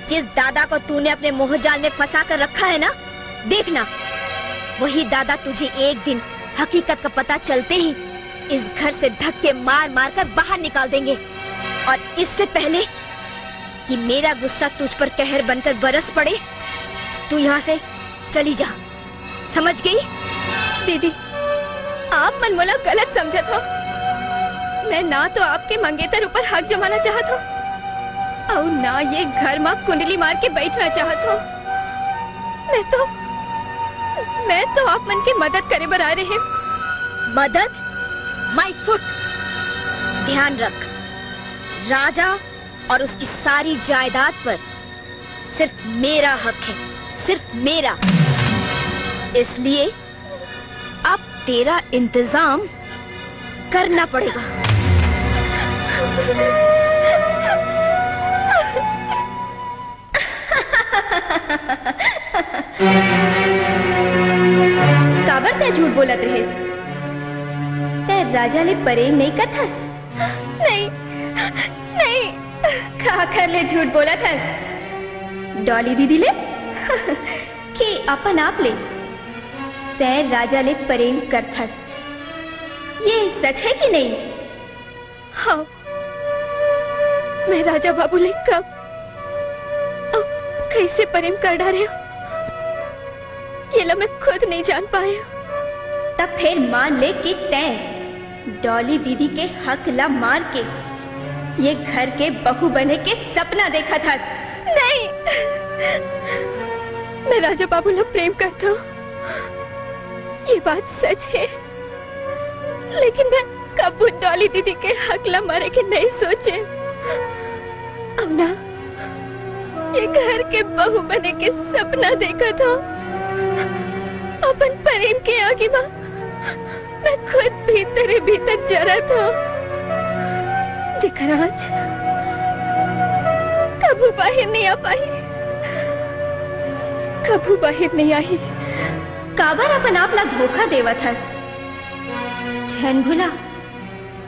जिस दादा को तूने अपने मोहजाल में फंसा कर रखा है ना, देखना, वही दादा तुझे एक दिन हकीकत का पता चलते ही इस घर से धक्के मार मार कर बाहर निकाल देंगे। और इससे पहले कि मेरा गुस्सा तुझ पर कहर बनकर बरस पड़े, तू यहाँ से चली जा, समझ गई? दीदी, आप मन मोला गलत समझत हो। मैं ना तो आपके मंगेतर ऊपर हक जमाना चाहत हो, और ना ये घर में कुंडली मार के बैठना चाहत हो। मैं तो, मैं तो आप मन के मदद करे बर आ रहे हैं। मदद? My foot। ध्यान रख, राजा और उसकी सारी जायदाद पर सिर्फ मेरा हक है, सिर्फ मेरा। इसलिए अब तेरा इंतजाम करना पड़ेगा। काबर तै झूठ बोलत रहे? तै राजा ले परेम नहीं करथस? नहीं, नहीं। काकर ले झूठ बोलत हस? डॉली दीदी ले? कि अपन आप ले? तै राजा ले परेम करथस, ये सच है कि नहीं? हाँ, मैं राजा बाबू ले कब अउ कैसे परेम कर डारे हो, ये ला मैं खुद नहीं जान पाए हो। तब फिर मान ले कि तै डॉली दीदी के हक ला मार के ये घर के बहू बने के सपना देखत हस। नहीं, मैं राजा बाबू ला प्रेम करता हूँ, ये बात सच है, लेकिन मैं कबू डॉली दीदी के हक ला मारे के नहीं सोचे। अब ना ये घर के बहू बने के सपना देखत हो, अपन परेम के आगी मा मैं खुद भीतरे भीतर जरत हो, जेकर आँच कभू बाहिर नहीं आ पाही, कभू बाहिर नहीं आही। काबर अपन आप ला धोखा देवत हस? झन भुला,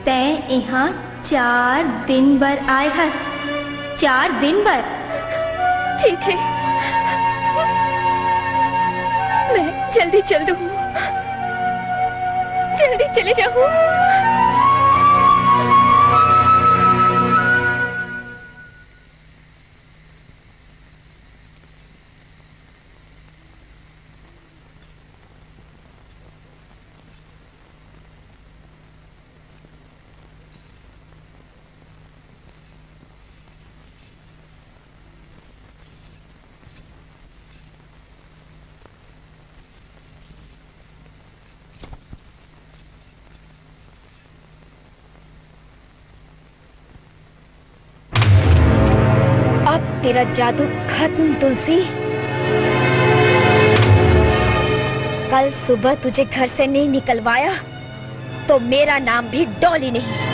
तैं इहाँ चार दिन बर आए हस, चार दिन बर। ठीक है, मैं जल्दी चल दूँ, जल्दी चले जाऊँ। अब तेरा जादू खत्म, तुलसी। कल सुबह तुझे घर से नहीं निकलवाया तो मेरा नाम भी डॉली नहीं।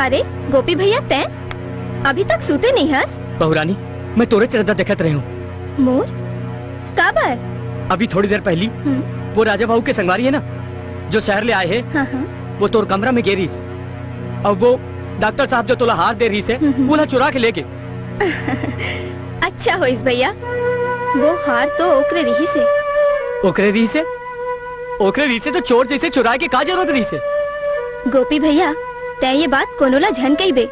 अरे गोपी भैया, तैं अभी तक सूते नहीं हस? बहुरानी, मैं तोरे चरदा देखत रहे हूँ। मोर? काबर? अभी थोड़ी देर पहली हम्म। वो राजा बाबू के संगवारी है ना, जो शहर ले आए हैं, हाँ, हाँ। वो तोर कमरा में गे रहिस। अब वो डॉक्टर साहब जो तोला हार दे रहिस है, हम्म, हम्म। वो ला चुरा के लेगे। अच्छा होइस भैया, वो हार तो ओकरे रहिस है। ओकरे रहिस है? ओकरे रहिस है तो चोर जैसे चुराए के का जरूरत रहिस है? गोपी भैया, तैं ये बात कोनो ला झन कहिबे।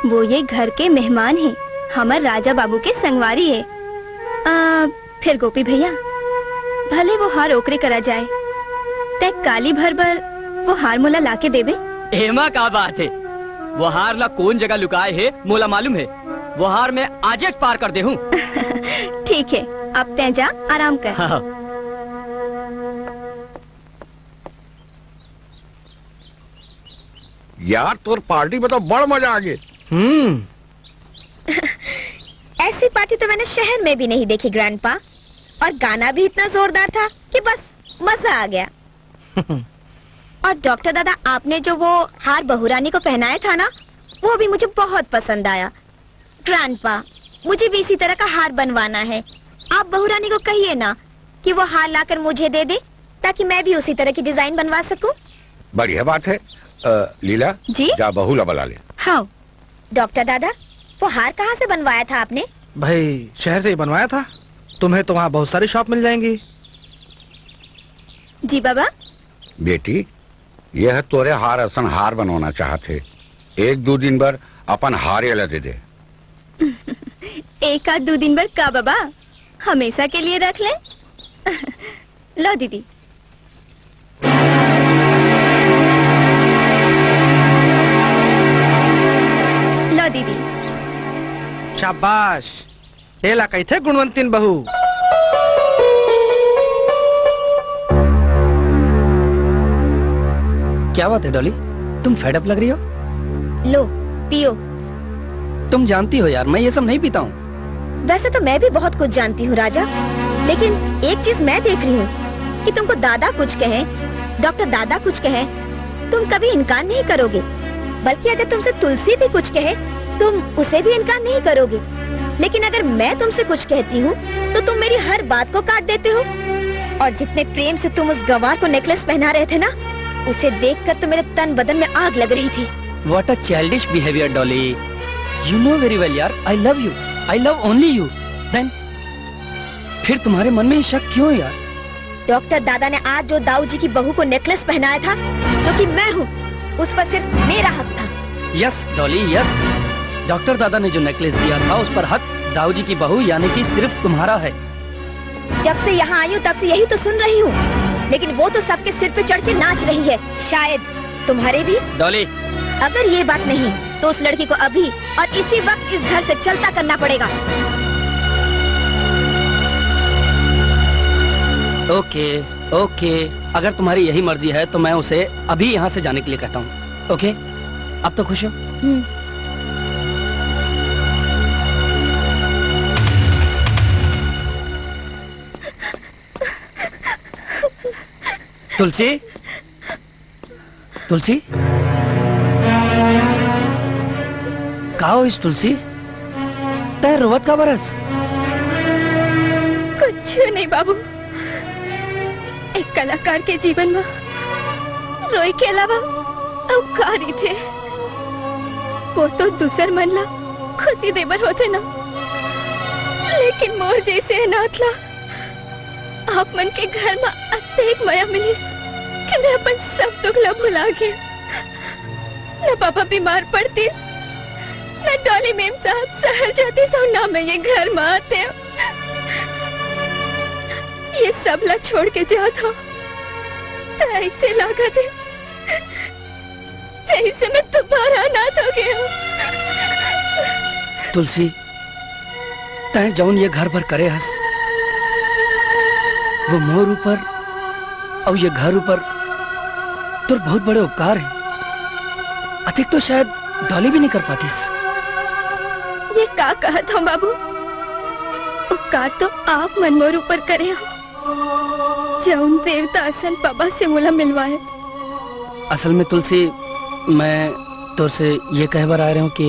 वो ये घर के मेहमान है, हमर राजा बाबू के संगवारी है। आ, फिर गोपी भैया, भले वो हार ओकरे करा जाए, तैं काली भर बर वो हार मोला लाके देबे? एमा का बात है, वो हार ला कोन जगह लुकाए है, मोला मालूम है। वो हार मैं आजेच पार कर देहूँ। ठीक है, अब तैं जा, आराम कर। हाँ। यार, तोर पार्टी में तो बड़ मजा आ गया। हम्म। ऐसी पार्टी तो मैंने शहर में भी नहीं देखी ग्रैंडपा। और गाना भी इतना जोरदार था कि बस मजा आ गया। और डॉक्टर दादा, आपने जो वो हार बहू रानी को पहनाया था ना, वो भी मुझे बहुत पसंद आया। ग्रैंडपा, मुझे भी इसी तरह का हार बनवाना है। आप बहू रानी को कहिए ना कि वो हार लाकर मुझे दे दे, ताकि मैं भी उसी तरह की डिजाइन बनवा सकूं। बढ़िया बात है। अ, लीला, जी? जा बहू ला बला ले। हाँ। डॉक्टर दादा, वो हार कहाँ से बनवाया था आपने? भाई, शहर से ही बनवाया था। तुम्हें तो वहाँ बहुत सारी शॉप मिल जाएंगी। जी बाबा। बेटी, यह तोरे हार असन हार बनवाना चाहत हे। एक दो दिन बर अपन हार एला दे दे। एक आध दो दिन बर का बाबा, हमेशा के लिए रख ले। लो दीदी। लो दीदी। शाबाश, एला कहिथे गुणवंतिन बहू। क्या बात है डॉली, तुम फेड अप लग रही हो। लो, पियो। तुम जानती हो यार, मैं ये सब नहीं पीता हूँ। वैसे तो मैं भी बहुत कुछ जानती हूँ राजा, लेकिन एक चीज मैं देख रही हूँ कि तुमको दादा कुछ कहे, डॉक्टर दादा कुछ कहे, तुम कभी इनकार नहीं करोगे, बल्कि अगर तुमसे तुलसी भी कुछ कहे, तुम उसे भी इनकार नहीं करोगे। लेकिन अगर मैं तुमसे कुछ कहती हूँ, तो तुम मेरी हर बात को काट देते हो। और जितने प्रेम से तुम उस गंवार को नेकलेस पहना रहे थे ना, उसे देखकर तो मेरे तन बदन में आग लग रही थी। What a childish behavior, Dolly. You know very well, यार, I love you. I love only you. Then फिर तुम्हारे मन में ये शक क्यों है, यार? डॉक्टर दादा ने आज जो दाऊ जी की बहू को नेकलेस पहनाया था, जो कि मैं हूँ, उस पर सिर्फ मेरा हक था। Yes Dolly, yes. डॉक्टर दादा ने जो नेकलेस दिया था, उस पर हक दाऊ जी की बहू यानी कि सिर्फ तुम्हारा है। जब से यहाँ आई हूँ, तब से यही तो सुन रही हूँ, लेकिन वो तो सबके सिर पे चढ़ के नाच रही है। शायद तुम्हारे भी। डॉली। अगर ये बात नहीं, तो उस लड़की को अभी और इसी वक्त इस घर से चलता करना पड़ेगा। ओके, ओके, अगर तुम्हारी यही मर्जी है तो मैं उसे अभी यहाँ से जाने के लिए कहता हूँ। ओके, अब तो खुश हो? हम्म। तुलसी, तुलसी, का होइस तुलसी? तैं रोवत काबर हस? कुछ नहीं बाबू, एक कलाकार के जीवन में रोए के अलावा अउ का रहिथे? वो तो दूसर मन ला खुशी देबर होथे ना, लेकिन मोर जैसे अनाथ ला आप मन के घर में अतेक मया मिलिस कि मैं अपन सब दुख ला भुला गेंव। न पापा बीमार पड़तिस, न डॉली मेम साहब शहर जातिस अउ न मैं ये घर में आतेंव। ये सब ला छोड़ के जात हंव, त ऐसे लागत हे जैसे मैं दोबारा अनाथ हो गेंव। तुलसी, तैं जौन ये घर बर करे हस, वो मोर ऊपर अउ ये घर ऊपर तोर बहुत बड़े उपकार हे। अतेक तो शायद डॉली भी नहीं कर पातिस। ये का कहत हव बाबू? उपकार तो आप मन मोर ऊपर करे हव, जौन देवता असन बाबा से मोला मिलवाए। असल में तुलसी, मैं तोर से ये कहे बर आए रहे हूँ कि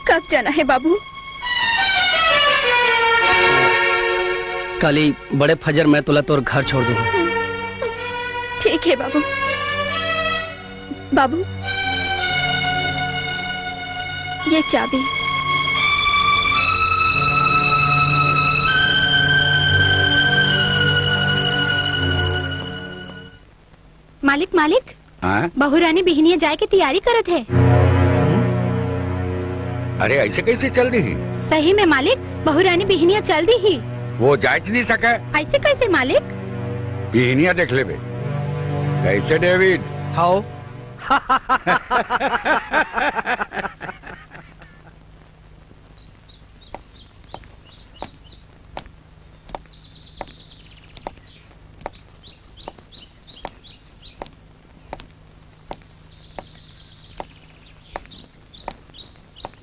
कब जाना है बाबू? काली बड़े फजर मैं तोला तोर घर छोड़ दूँ। ठीक है बाबू। बाबू, ये चाबी। मालिक, मालिक, हाँ? बहू रानी बिहनिया जाए के तैयारी करत हे। अरे, ऐसे कैसे चल दी? सही में मालिक, बहू रानी बिहनिया चल दी ही। वो जायज नहीं सके। ऐसे कैसे मालिक? बिहनिया देख लेबे। कैसे डेविड? हाओ।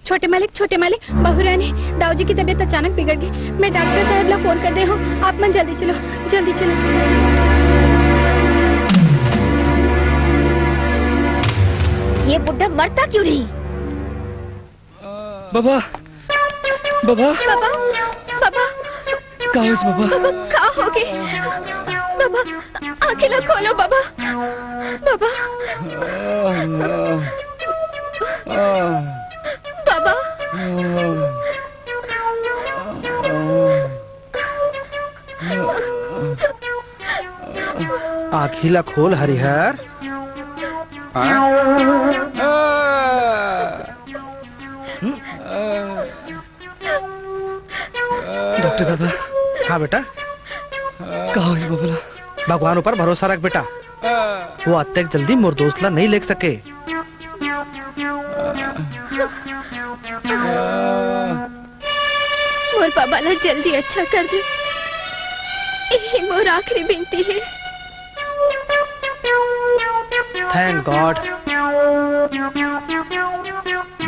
छोटे मालिक, छोटे मालिक, बहू रानी, दाऊ जी की तबीयत अचानक बिगड़ गई। मैं डॉक्टर साहब ला फोन कर दे हूँ, आप मन जल्दी चलो, जल्दी चलो। ये बुड्ढा मरता क्यों नहीं? बाबा, बाबा। बाबा, बाबा। का होइस बाबा? बाबा, का होगे? बाबा, आँखी ला खोलो बाबा। बाबा। बाबा। आँखी ला खोल हरिहर। हाँ? डॉक्टर दादा। हाँ बेटा। का होइस बबला? भगवान ऊपर भरोसा रख बेटा। वो अतेक जल्दी मोर दोस्त ला नहीं लेग सके। मोर बाबा ला जल्दी अच्छा कर दे, यही मोर आखिरी बिनती हे। Thank God।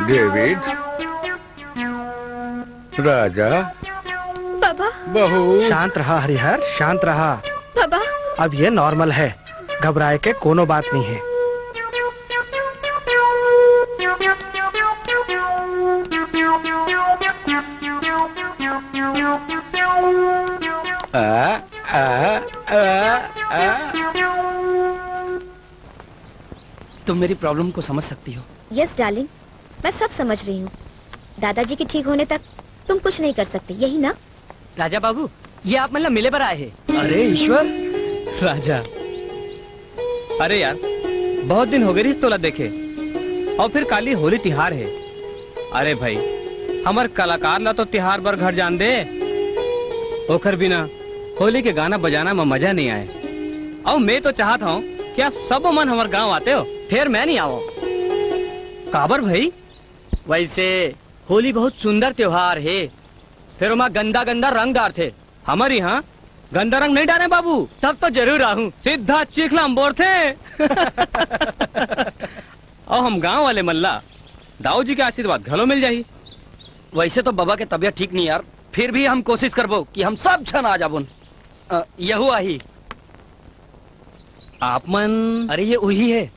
डेविड, राजा। बाबा। बहू। शांत रहा हरिहर, शांत रहा। बाबा। अब ये नॉर्मल है, घबराए के कोनो बात नहीं है। आ, आ, आ, आ। तुम मेरी प्रॉब्लम को समझ सकती हो। यस डार्लिंग, मैं सब समझ रही हूँ। दादाजी के ठीक होने तक तुम कुछ नहीं कर सकते, यही ना? राजा बाबू, ये आप मन ला मिले बर आए हे। अरे ईश्वर, राजा। अरे यार, बहुत दिन हो गए रिस तोला देखे। और फिर काली होली तिहार हे। अरे भाई, हमर कलाकार ला तो तिहार बर घर जान दे, ओकर बिना होली के गाना बजाना म मजा नहीं आए। अउ मैं तो चाहत हूँ कि आप सब मन हमर गांव आते हो, फिर मैं नहीं आवो। काबर भाई? वैसे होली बहुत सुंदर त्योहार हे, फिर ओमा गंदा गंदा रंग डारथे। हमर यहाँ गंदा रंग नहीं डारे बाबू। तब तो जरूर आहूँ। सीधा चीखला म बोरथे। अउ हम गांव वाले मन ला दाऊ जी के आशीर्वाद घलो मिल जाही। वैसे तो बाबा के तबीयत ठीक नहीं यार, फिर भी हम कोशिश करबो कि हम सब झन आ जाबोन। अ, यहू आही। आप मन? अरे ये उही हे,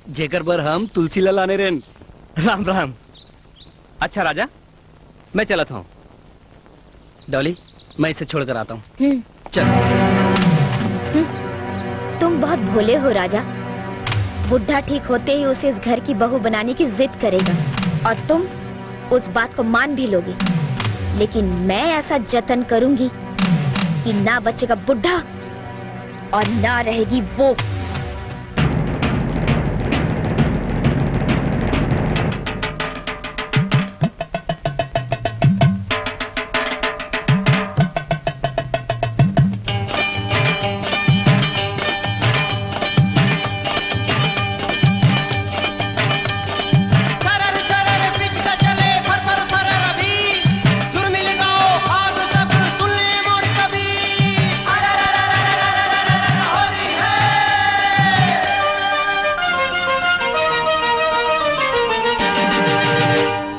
जेकर बर हम तुलसी ला लाने रेन। राम राम। अच्छा राजा, मैं चलत हूँ। डॉली, मैं इसे छोड़कर आता हूँ। हम्म। चल। हम्म। तुम बहुत भोले हो राजा। बुढ़ा ठीक होते ही उसे इस घर की बहू बनाने की जिद करेगा और तुम उस बात को मान भी लोगे, लेकिन मैं ऐसा जतन करूंगी कि ना बचेगा बुढ़ा और ना रहेगी वो।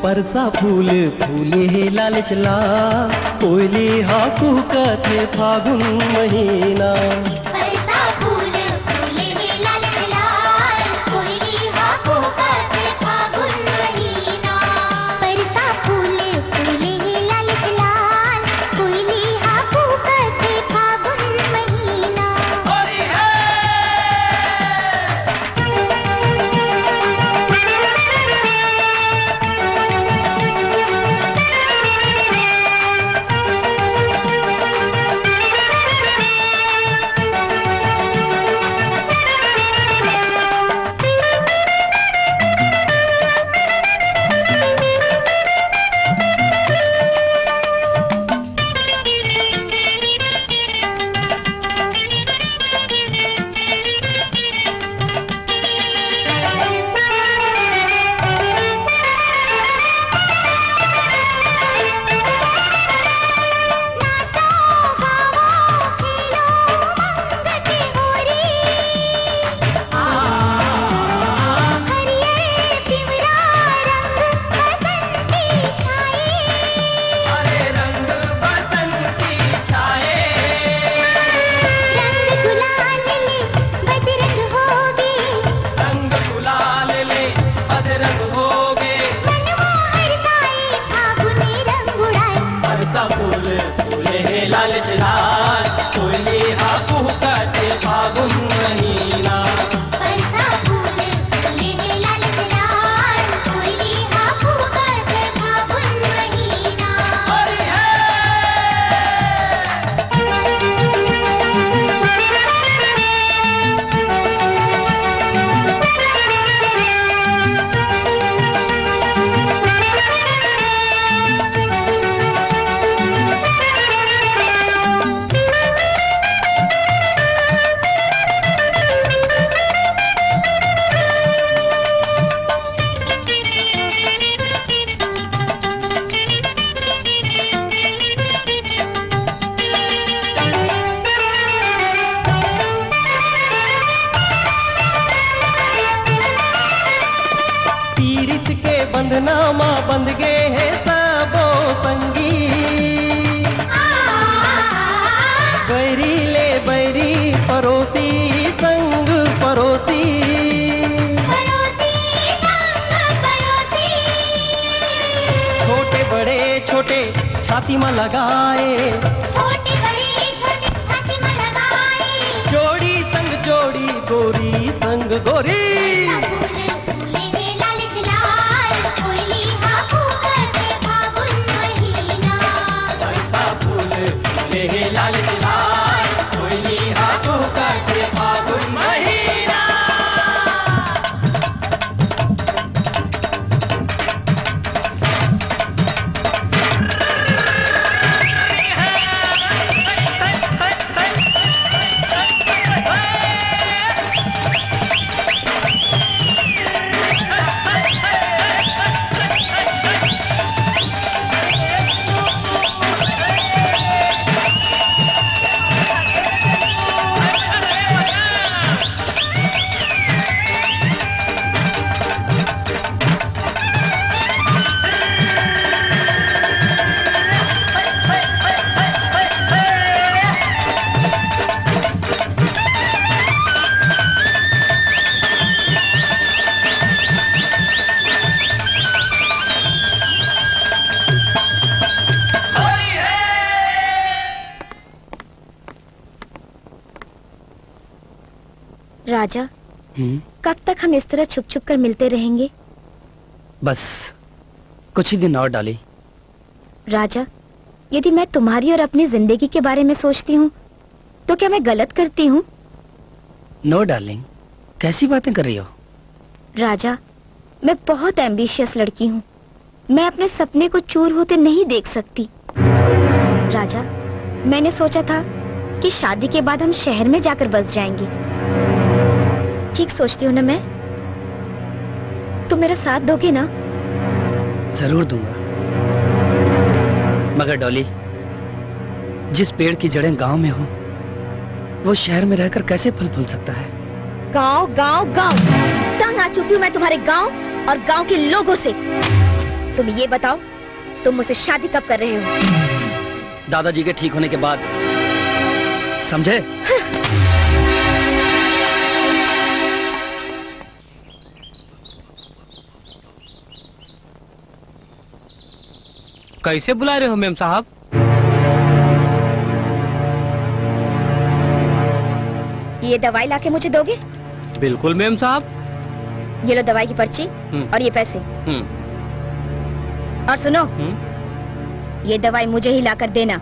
परसा फूल फूले हे लाल चला, कोयली हा कुहकत हे फागुन महीना। परसा फूल फूले हे लाल चला, कोयली हा कुहकत हे फागुन फूले हे लाल चलाल, कोयली हा कुहकत हे फागुन महीना। बरसा फूल फूले हे लाल चलाल, कोयली हा कुहकत हे फागुन महीना। हरि हे। पीरित के बंधना मा बंध गे हे सबो संगी। बैरी ले बैरी, परोसी संग परोसी। छोटे बड़े छोटे छाती मा लगाए। छोटे बड़े छोटे छाती मा लगाए। जोड़ी संग जोड़ी, संग गोरी। फूले हे लाल गुलाल, कोयली हा कुहकत हे फागुन महीना। बरसा फूल फूले हे लाल गुलाल, कोयली हा कुहकत हे फागुन महीना। राजा, हम्म? कब तक हम इस तरह छुप छुप कर मिलते रहेंगे? बस कुछ ही दिन और, डॉली। राजा, यदि मैं तुम्हारी और अपनी जिंदगी के बारे में सोचती हूँ, तो क्या मैं गलत करती हूँ? नो डार्लिंग, कैसी बातें कर रही हो? राजा, मैं बहुत एम्बिशियस लड़की हूँ। मैं अपने सपने को चूर होते नहीं देख सकती। राजा, मैंने सोचा था कि शादी के बाद हम शहर में जाकर बस जाएंगे। ठीक सोचती हूँ ना मैं? तुम मेरा साथ दोगे ना? जरूर दूंगा, मगर डॉली, जिस पेड़ की जड़ें गांव में हो, वो शहर में रहकर कैसे फल फूल सकता है? गांव, गांव, गांव। तंग आ चुकी हूँ मैं तुम्हारे गांव और गांव के लोगों से। तुम ये बताओ, तुम मुझसे शादी कब कर रहे हो? दादाजी के ठीक होने के बाद, समझे? कैसे बुला रहे हो मेम साहब? ये दवाई लाके मुझे दोगे? बिल्कुल मेम साहब। ये लो दवाई की पर्ची हम्म। और ये पैसे। हम्म। और सुनो, हम्म। ये दवाई मुझे ही लाकर देना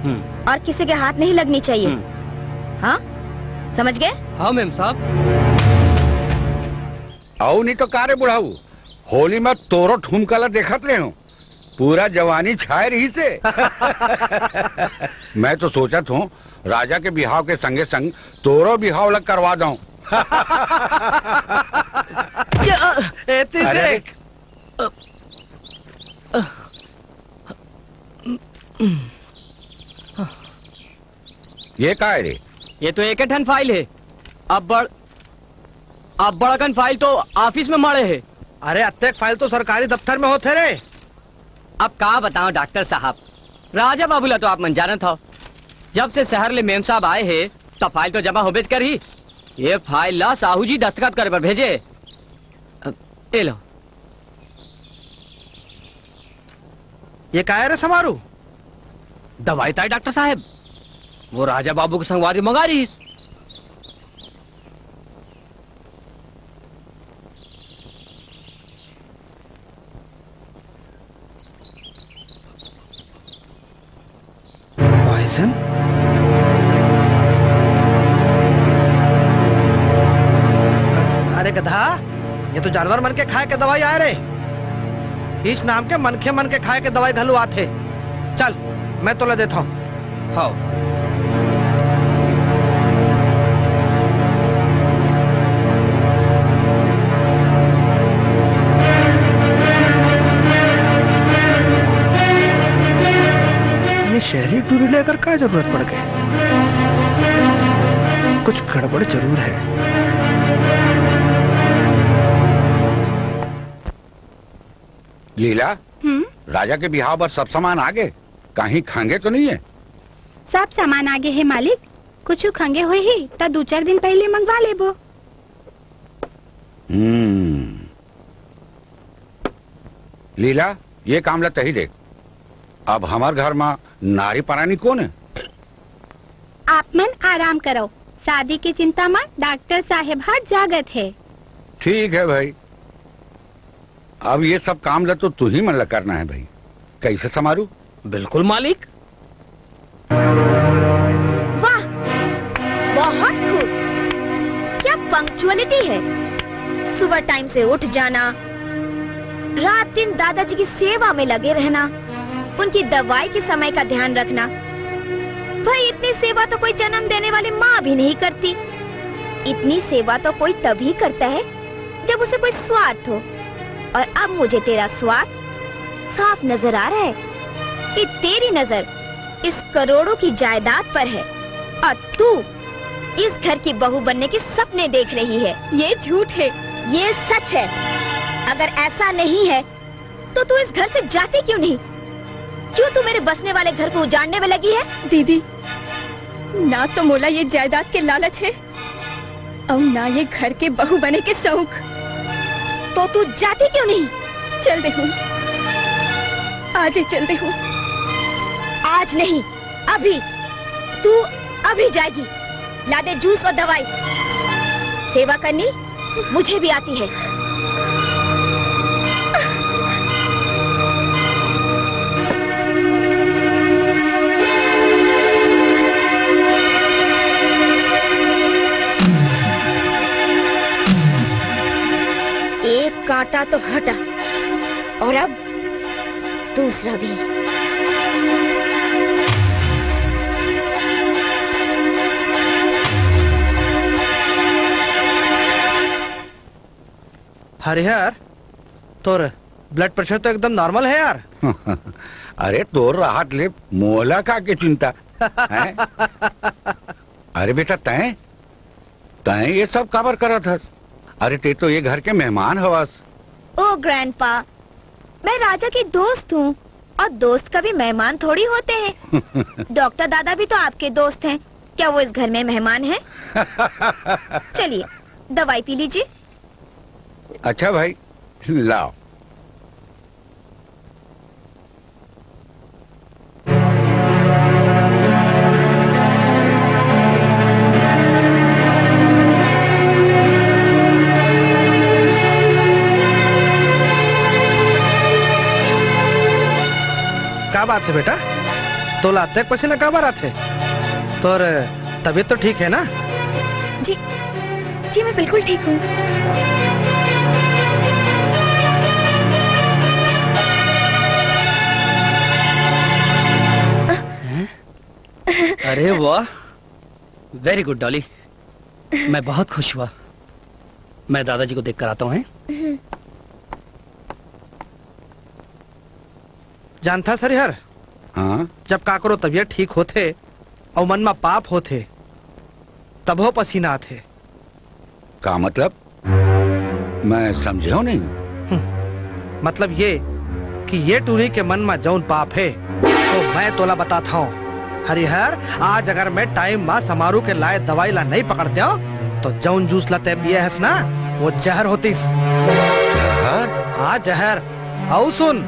हम्म। और किसी के हाथ नहीं लगनी चाहिए। हम्म। हाँ, समझ गए? हाँ मेम साहब। अउ नहीं तो का रे बुढ़ऊ, होली में तोरो ठुमका ला देखत रहे हो, पूरा जवानी छाए रही से। मैं तो सोचत हूँ, राजा के बिहाव के संगे संग तोरो बिहाव ला करवा दऊं। क्या? ए, अरे, देख। ये का है रे? ये तो एक ठन फाइल है। अब बड़, अब बड़कन फाइल तो ऑफिस में मड़े है। अरे, अतेक फाइल तो सरकारी दफ्तर में होथे रे। अब का बताओ डॉक्टर साहब, राजा बाबू ला तो आप मन जानत हव, जब से शहर ले मेम साहब आए हे, त फाइल तो जमा होबेच करही। ये फाइल ला साहू जी दस्तखत करे बर भेजे। अब, ए लो। ये का है रे समारू? दवाई ताई डॉक्टर साहब, वो राजा बाबू के संगवारी मंगा रहीस। पॉइजन? अरे गधा, ये तो जानवर मन के खाए के दवाई आय रे। इस नाम के मनखे मन के खाए के दवाई घलो आथे। चल, मैं तोला देथव। हव। ये शहरी टूरी लेकर का जरूरत पड़ गई? कुछ गड़बड़ जरूर है। लीला, हम्म? राजा के बिहाव बर सब सामान आगे, कहीं खंगे तो नहीं है? सब सामान आगे है मालिक, कुछ खंगे होही त दू चार दिन पहले मंगवा लेबो। हम्म। लीला, ये काम ला तही देख। अब हमर घर मा नारी परानी कोन है? आप मन आराम करो, शादी के चिंता मा डॉक्टर साहेब हा जागत है। ठीक है भाई, अब ये सब काम ला तो तुही मन ला करना है भाई। कैसे समारू? बिल्कुल मालिक। वाह, बहुत खूब। क्या पंक्चुअलिटी है। सुबह टाइम से उठ जाना, रात दिन दादाजी की सेवा में लगे रहना, उनकी दवाई के समय का ध्यान रखना। भाई, इतनी सेवा तो कोई जन्म देने वाली माँ भी नहीं करती। इतनी सेवा तो कोई तभी करता है जब उसे कोई स्वार्थ हो। और अब मुझे तेरा स्वार्थ साफ नजर आ रहा है कि तेरी नजर इस करोड़ों की जायदाद पर है और तू इस घर की बहू बनने के सपने देख रही है। ये झूठ है। ये सच है। अगर ऐसा नहीं है तो तू इस घर से जाती क्यों नहीं? क्यों तू मेरे बसने वाले घर को उजाड़ने में लगी है? दीदी, ना तो मोला ये जायदाद के लालच है और ना ये घर के बहू बने के शौक। तो तू जाती क्यों नहीं? चल देहूँ, आज ही चल देहूँ। आज नहीं, अभी। तू अभी जाएगी। ला दे जूस और दवाई। सेवा करनी मुझे भी आती है। एक कांटा तो हटा और अब दूसरा भी। हरिहर, तोर ब्लड प्रेशर तो एकदम नॉर्मल है यार। अरे, तोर राहत ले मोला का के चिंता, हैं? अरे बेटा, तैं, तैं ये सब काबर करत हस? अरे, तैं तो ये घर के मेहमान हवस। ओ ग्रैंडपा, मैं राजा की दोस्त हूँ और दोस्त कभी मेहमान थोड़ी होते हैं। डॉक्टर दादा भी तो आपके दोस्त हैं, क्या वो इस घर में मेहमान हैं? चलिए, दवाई पी लीजिए। अच्छा भाई, लाओ। का बात है बेटा? तोला अतेक पसीना काबर आथे? तोर तबीयत तो ठीक है ना? जी, जी, मैं बिल्कुल ठीक हूँ। हैं? अरे वाह, वेरी गुड डॉली, मैं बहुत खुश हुआ। मैं दादाजी को देख कर आता हूँ, हैं? जानथस हरिहर, हाँ? जब काकरो तबीयत ठीक होथे अउ मन म पाप होथे, तभो पसीना आथे। का मतलब? मैं समझेंव नहीं। हम्म, मतलब ये कि ये टूरी के मन म जउन पाप हे, तो मैं तोला बतात हंव। हरिहर, आज अगर मैं टाइम म समारू के लाए दवाई ला नहीं पकड़ देंव, तो जउन जूस ला तैं पिए हस ना, वो जहर होतिस। जहर? हाँ, जहर। अउ सुन,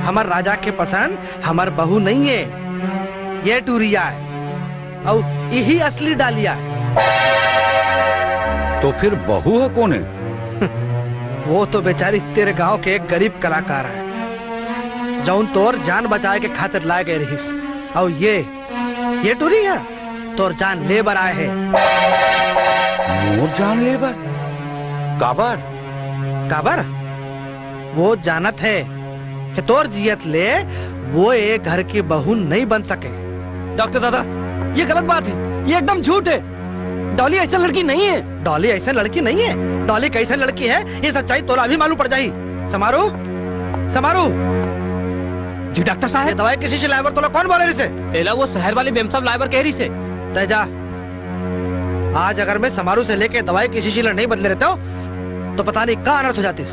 हमर राजा के पसंद हमर बहू नहीं हे, ये टूरी आय, अउ इही असली डालिया आय। तो फिर बहू ह कोन हे? वो तो बेचारी तेरे गांव के एक गरीब कलाकार आय, जउन तोर जान बचाय के खातिर लाय गए रहिस। अउ ये, ये टूरी ह तोर जान ले बर आय हे। मोर जान ले बर? काबर? काबर? वो जानत हे कि तोर जियत ले वो ए घर की बहू नइ बन सके। डॉक्टर दादा, ये गलत बात हे, ये एकदम झूठ हे। डॉली अइसन लड़की नइ हे। डॉली अइसन लड़की नइ हे? डॉली कइसन लड़की हे, ये सच्चाई तोला अभी मालूम पड़ जाही। समारू, समारू। जी डॉक्टर साहब। ये दवाई के शीशी लाय बर तोला कोन बोले रहिस हे? एला वो शहर वाले मेम साहब लाय बर कहे रहिस हे। तैं जा, आज अगर मैं समारू से लेके दवाई की शीशी ला नइ बदले रहतेंव, तो पता नहीं का अनर्थ हो जातिस।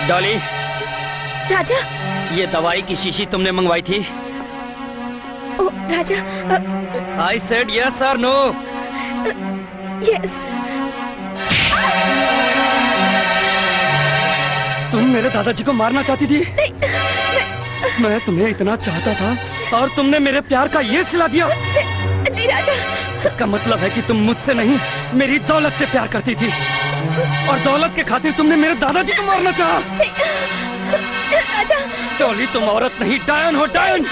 डॉली। राजा। ये दवाई की शीशी तुमने मंगवाई थी? ओ, राजा, अ, I said yes or no? Yes. तुम मेरे दादाजी को मारना चाहती थी? नहीं, मैं तुम्हें इतना चाहता था और तुमने मेरे प्यार का ये सिला दिया। नहीं राजा। इसका मतलब है कि तुम मुझसे नहीं, मेरी दौलत से प्यार करती थी और दौलत के खातिर तुमने मेरे दादाजी को मारना चाहा। नहीं, राजा। डॉली, तुम औरत नहीं, डायन हो, डायन।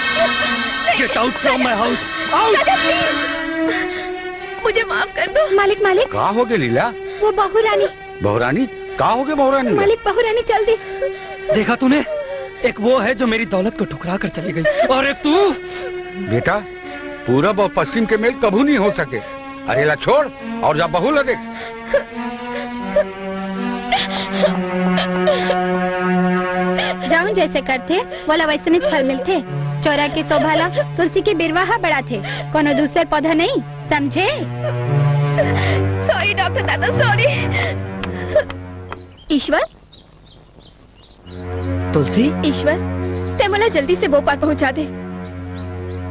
Get out from my house, out। Raja, please। मुझे माफ कर दो। मालिक, मालिक। का हो गे लीला? वो बहू रानी। बहू रानी? का हो गे बहू रानी? मालिक, बहू रानी चल दी। देखा तूने, एक वो है जो मेरी दौलत को ठुकरा कर चली गई, और एक तू। बेटा, पूरब और पश्चिम के मेल कभू नहीं हो सके। अरे ला छोड़ और जा बहू ला देख। जउन जइसे करथे, वोला वइसनेच फल मिलथे। चौरा के शोभा ला तुलसी के बिरवा ह बढ़ाथे, कोनो दूसर पौधा नहीं, समझे? Sorry डॉक्टर दादा, sorry। ईश्वर, तुलसी? ईश्वर, तैं मोला जल्दी से भोपाल पहुंचा दे।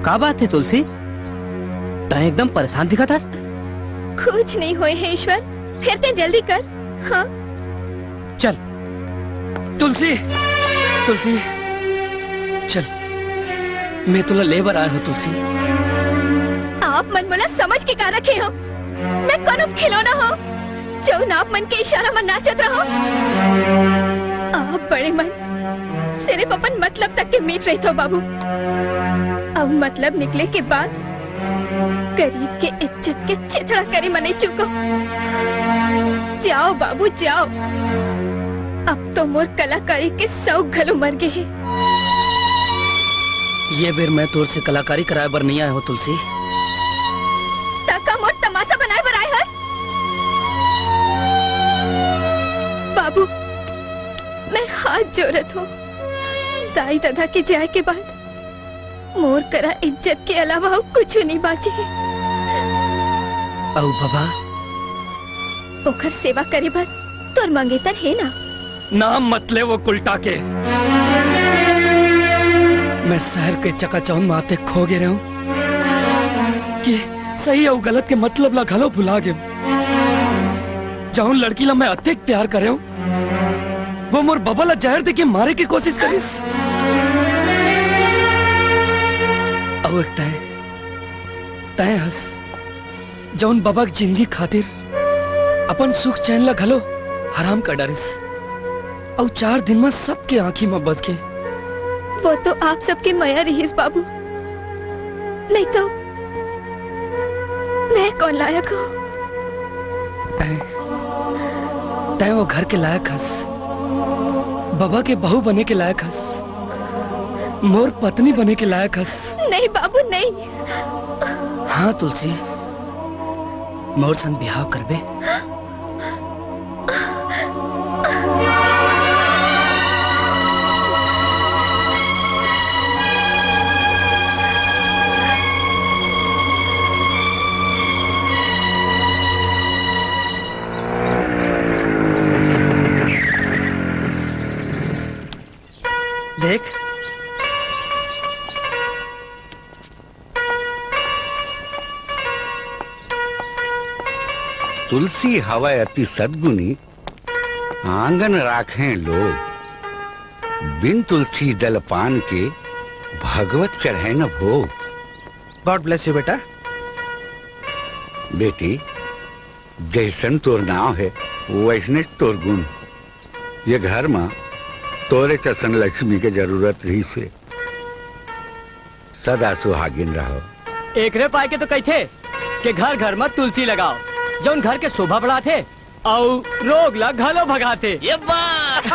का बात हे तुलसी? तैं एकदम परेशान दिखत हस। कुछ नहीं होए हे ईश्वर, फेर तैं जल्दी कर। हाँ। चल। तुलसी, तुलसी, चल, मैं तोला ले बर आय हों तुलसी। आप मन मोला समझ के का रखे हो? मैं कोनो खिलौना हों, जउन आप मन के इशारा म नाचत रहों? आप बड़े मन सिर्फ अपन मतलब तक के मीत रहिथो बाबू। अब मतलब निकले के बाद गरीब के इज्जत के चिथड़ा करे म नइ चूकों। जाओ बाबू, जाओ। अब तो मोर कलाकारी के शौक घलो मर गे हे। ये बेर मैं तोर से कलाकारी कराए बर नइ आय हों तुलसी। त का मोर तमाशा बनाए बर आय हस? बाबू, मैं हाथ जोरत हों। दाई ददा के जाए के बाद मोर करा इज्जत के अलावा अउ कुछु नइ बांचे हे। अउ बबा? ओखर सेवा करे बर तोर मंगेतर हे ना? नाम मत ले वो कुलटा के। मैं शहर के चकाचौंध म अतेक खो गे रहेंव कि सही अउ गलत के मतलब ला घलो भुला गेंव। जउन लड़की ला मैं अतेक प्यार करेंव, वो मोर बबा ला जहर देके मारे के कोशिश करिस। अउ एक तैं, तैं हस, जउन बबा के जिंदगी खातिर अपन सुख चैन ला घलो हराम कर डारिस। अउ चार दिन म सबके आंखी म बस गे। वो तो आप सबके मया रिहिस बाबू, नहीं तो मैं कौन लायक हों? तैं, तैं वो घर के लायक हस, बबा के बहू बने के लायक हस, मोर पत्नी बने के लायक हस। नहीं बाबू, नहीं। हाँ तुलसी, मोर संग बिहाव करबे? देख, तुलसी हवय अति सद्गुणी, आंगन राखें लोग। बिन तुलसी दल पान के, भगवत चढ़े न भोग। God bless you, बेटा। बेटी, जैसन तोर नाव हे, वैसने तोर गुण। ये घर म तोरे जैसन लक्ष्मी के जरूरत रहिस हे। सदा सुहागिन रहो। एकरे पाय के तो कहिथे के घर घर म तुलसी लगाओ, जौन घर के शोभा बढ़ाथे अउ रोग ला घलो भगाथे। ये बात।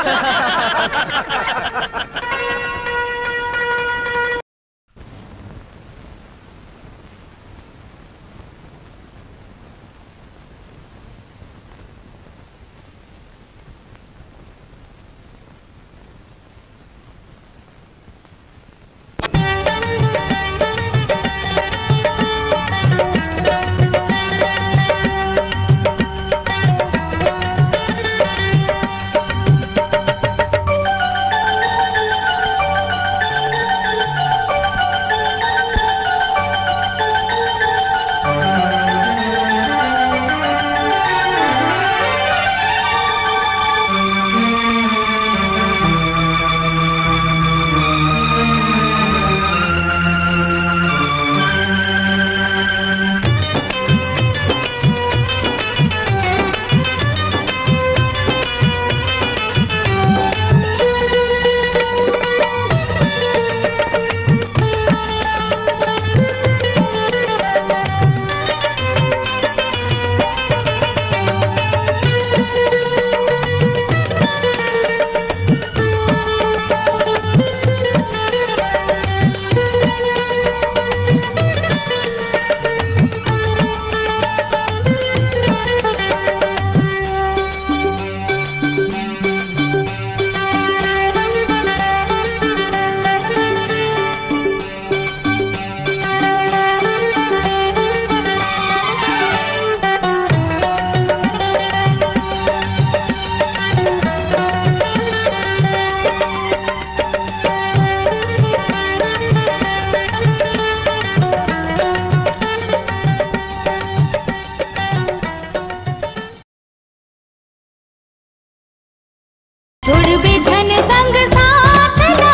छोड़बे झन संग साथ ला,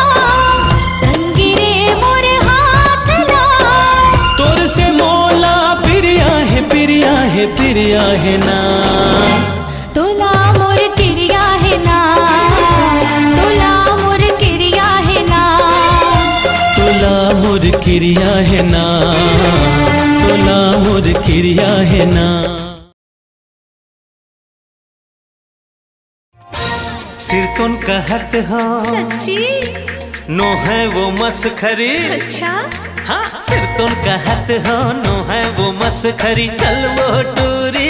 संगी रे मोर हाथ ला। तोर से मोला पिरिया हे, पिरिया हे, पिरिया हे ना। तोला मोर किरिया हे ना, तोला मोर किरिया हे ना। तोला मोर किरिया हे ना, तोला मोर किरिया हे ना। सिरतोन कहत हो सच्ची? नो है वो मसखरी। अच्छा? हाँ, सिरतोन कहत हो नो है वो मसखरी। चल वो टूरी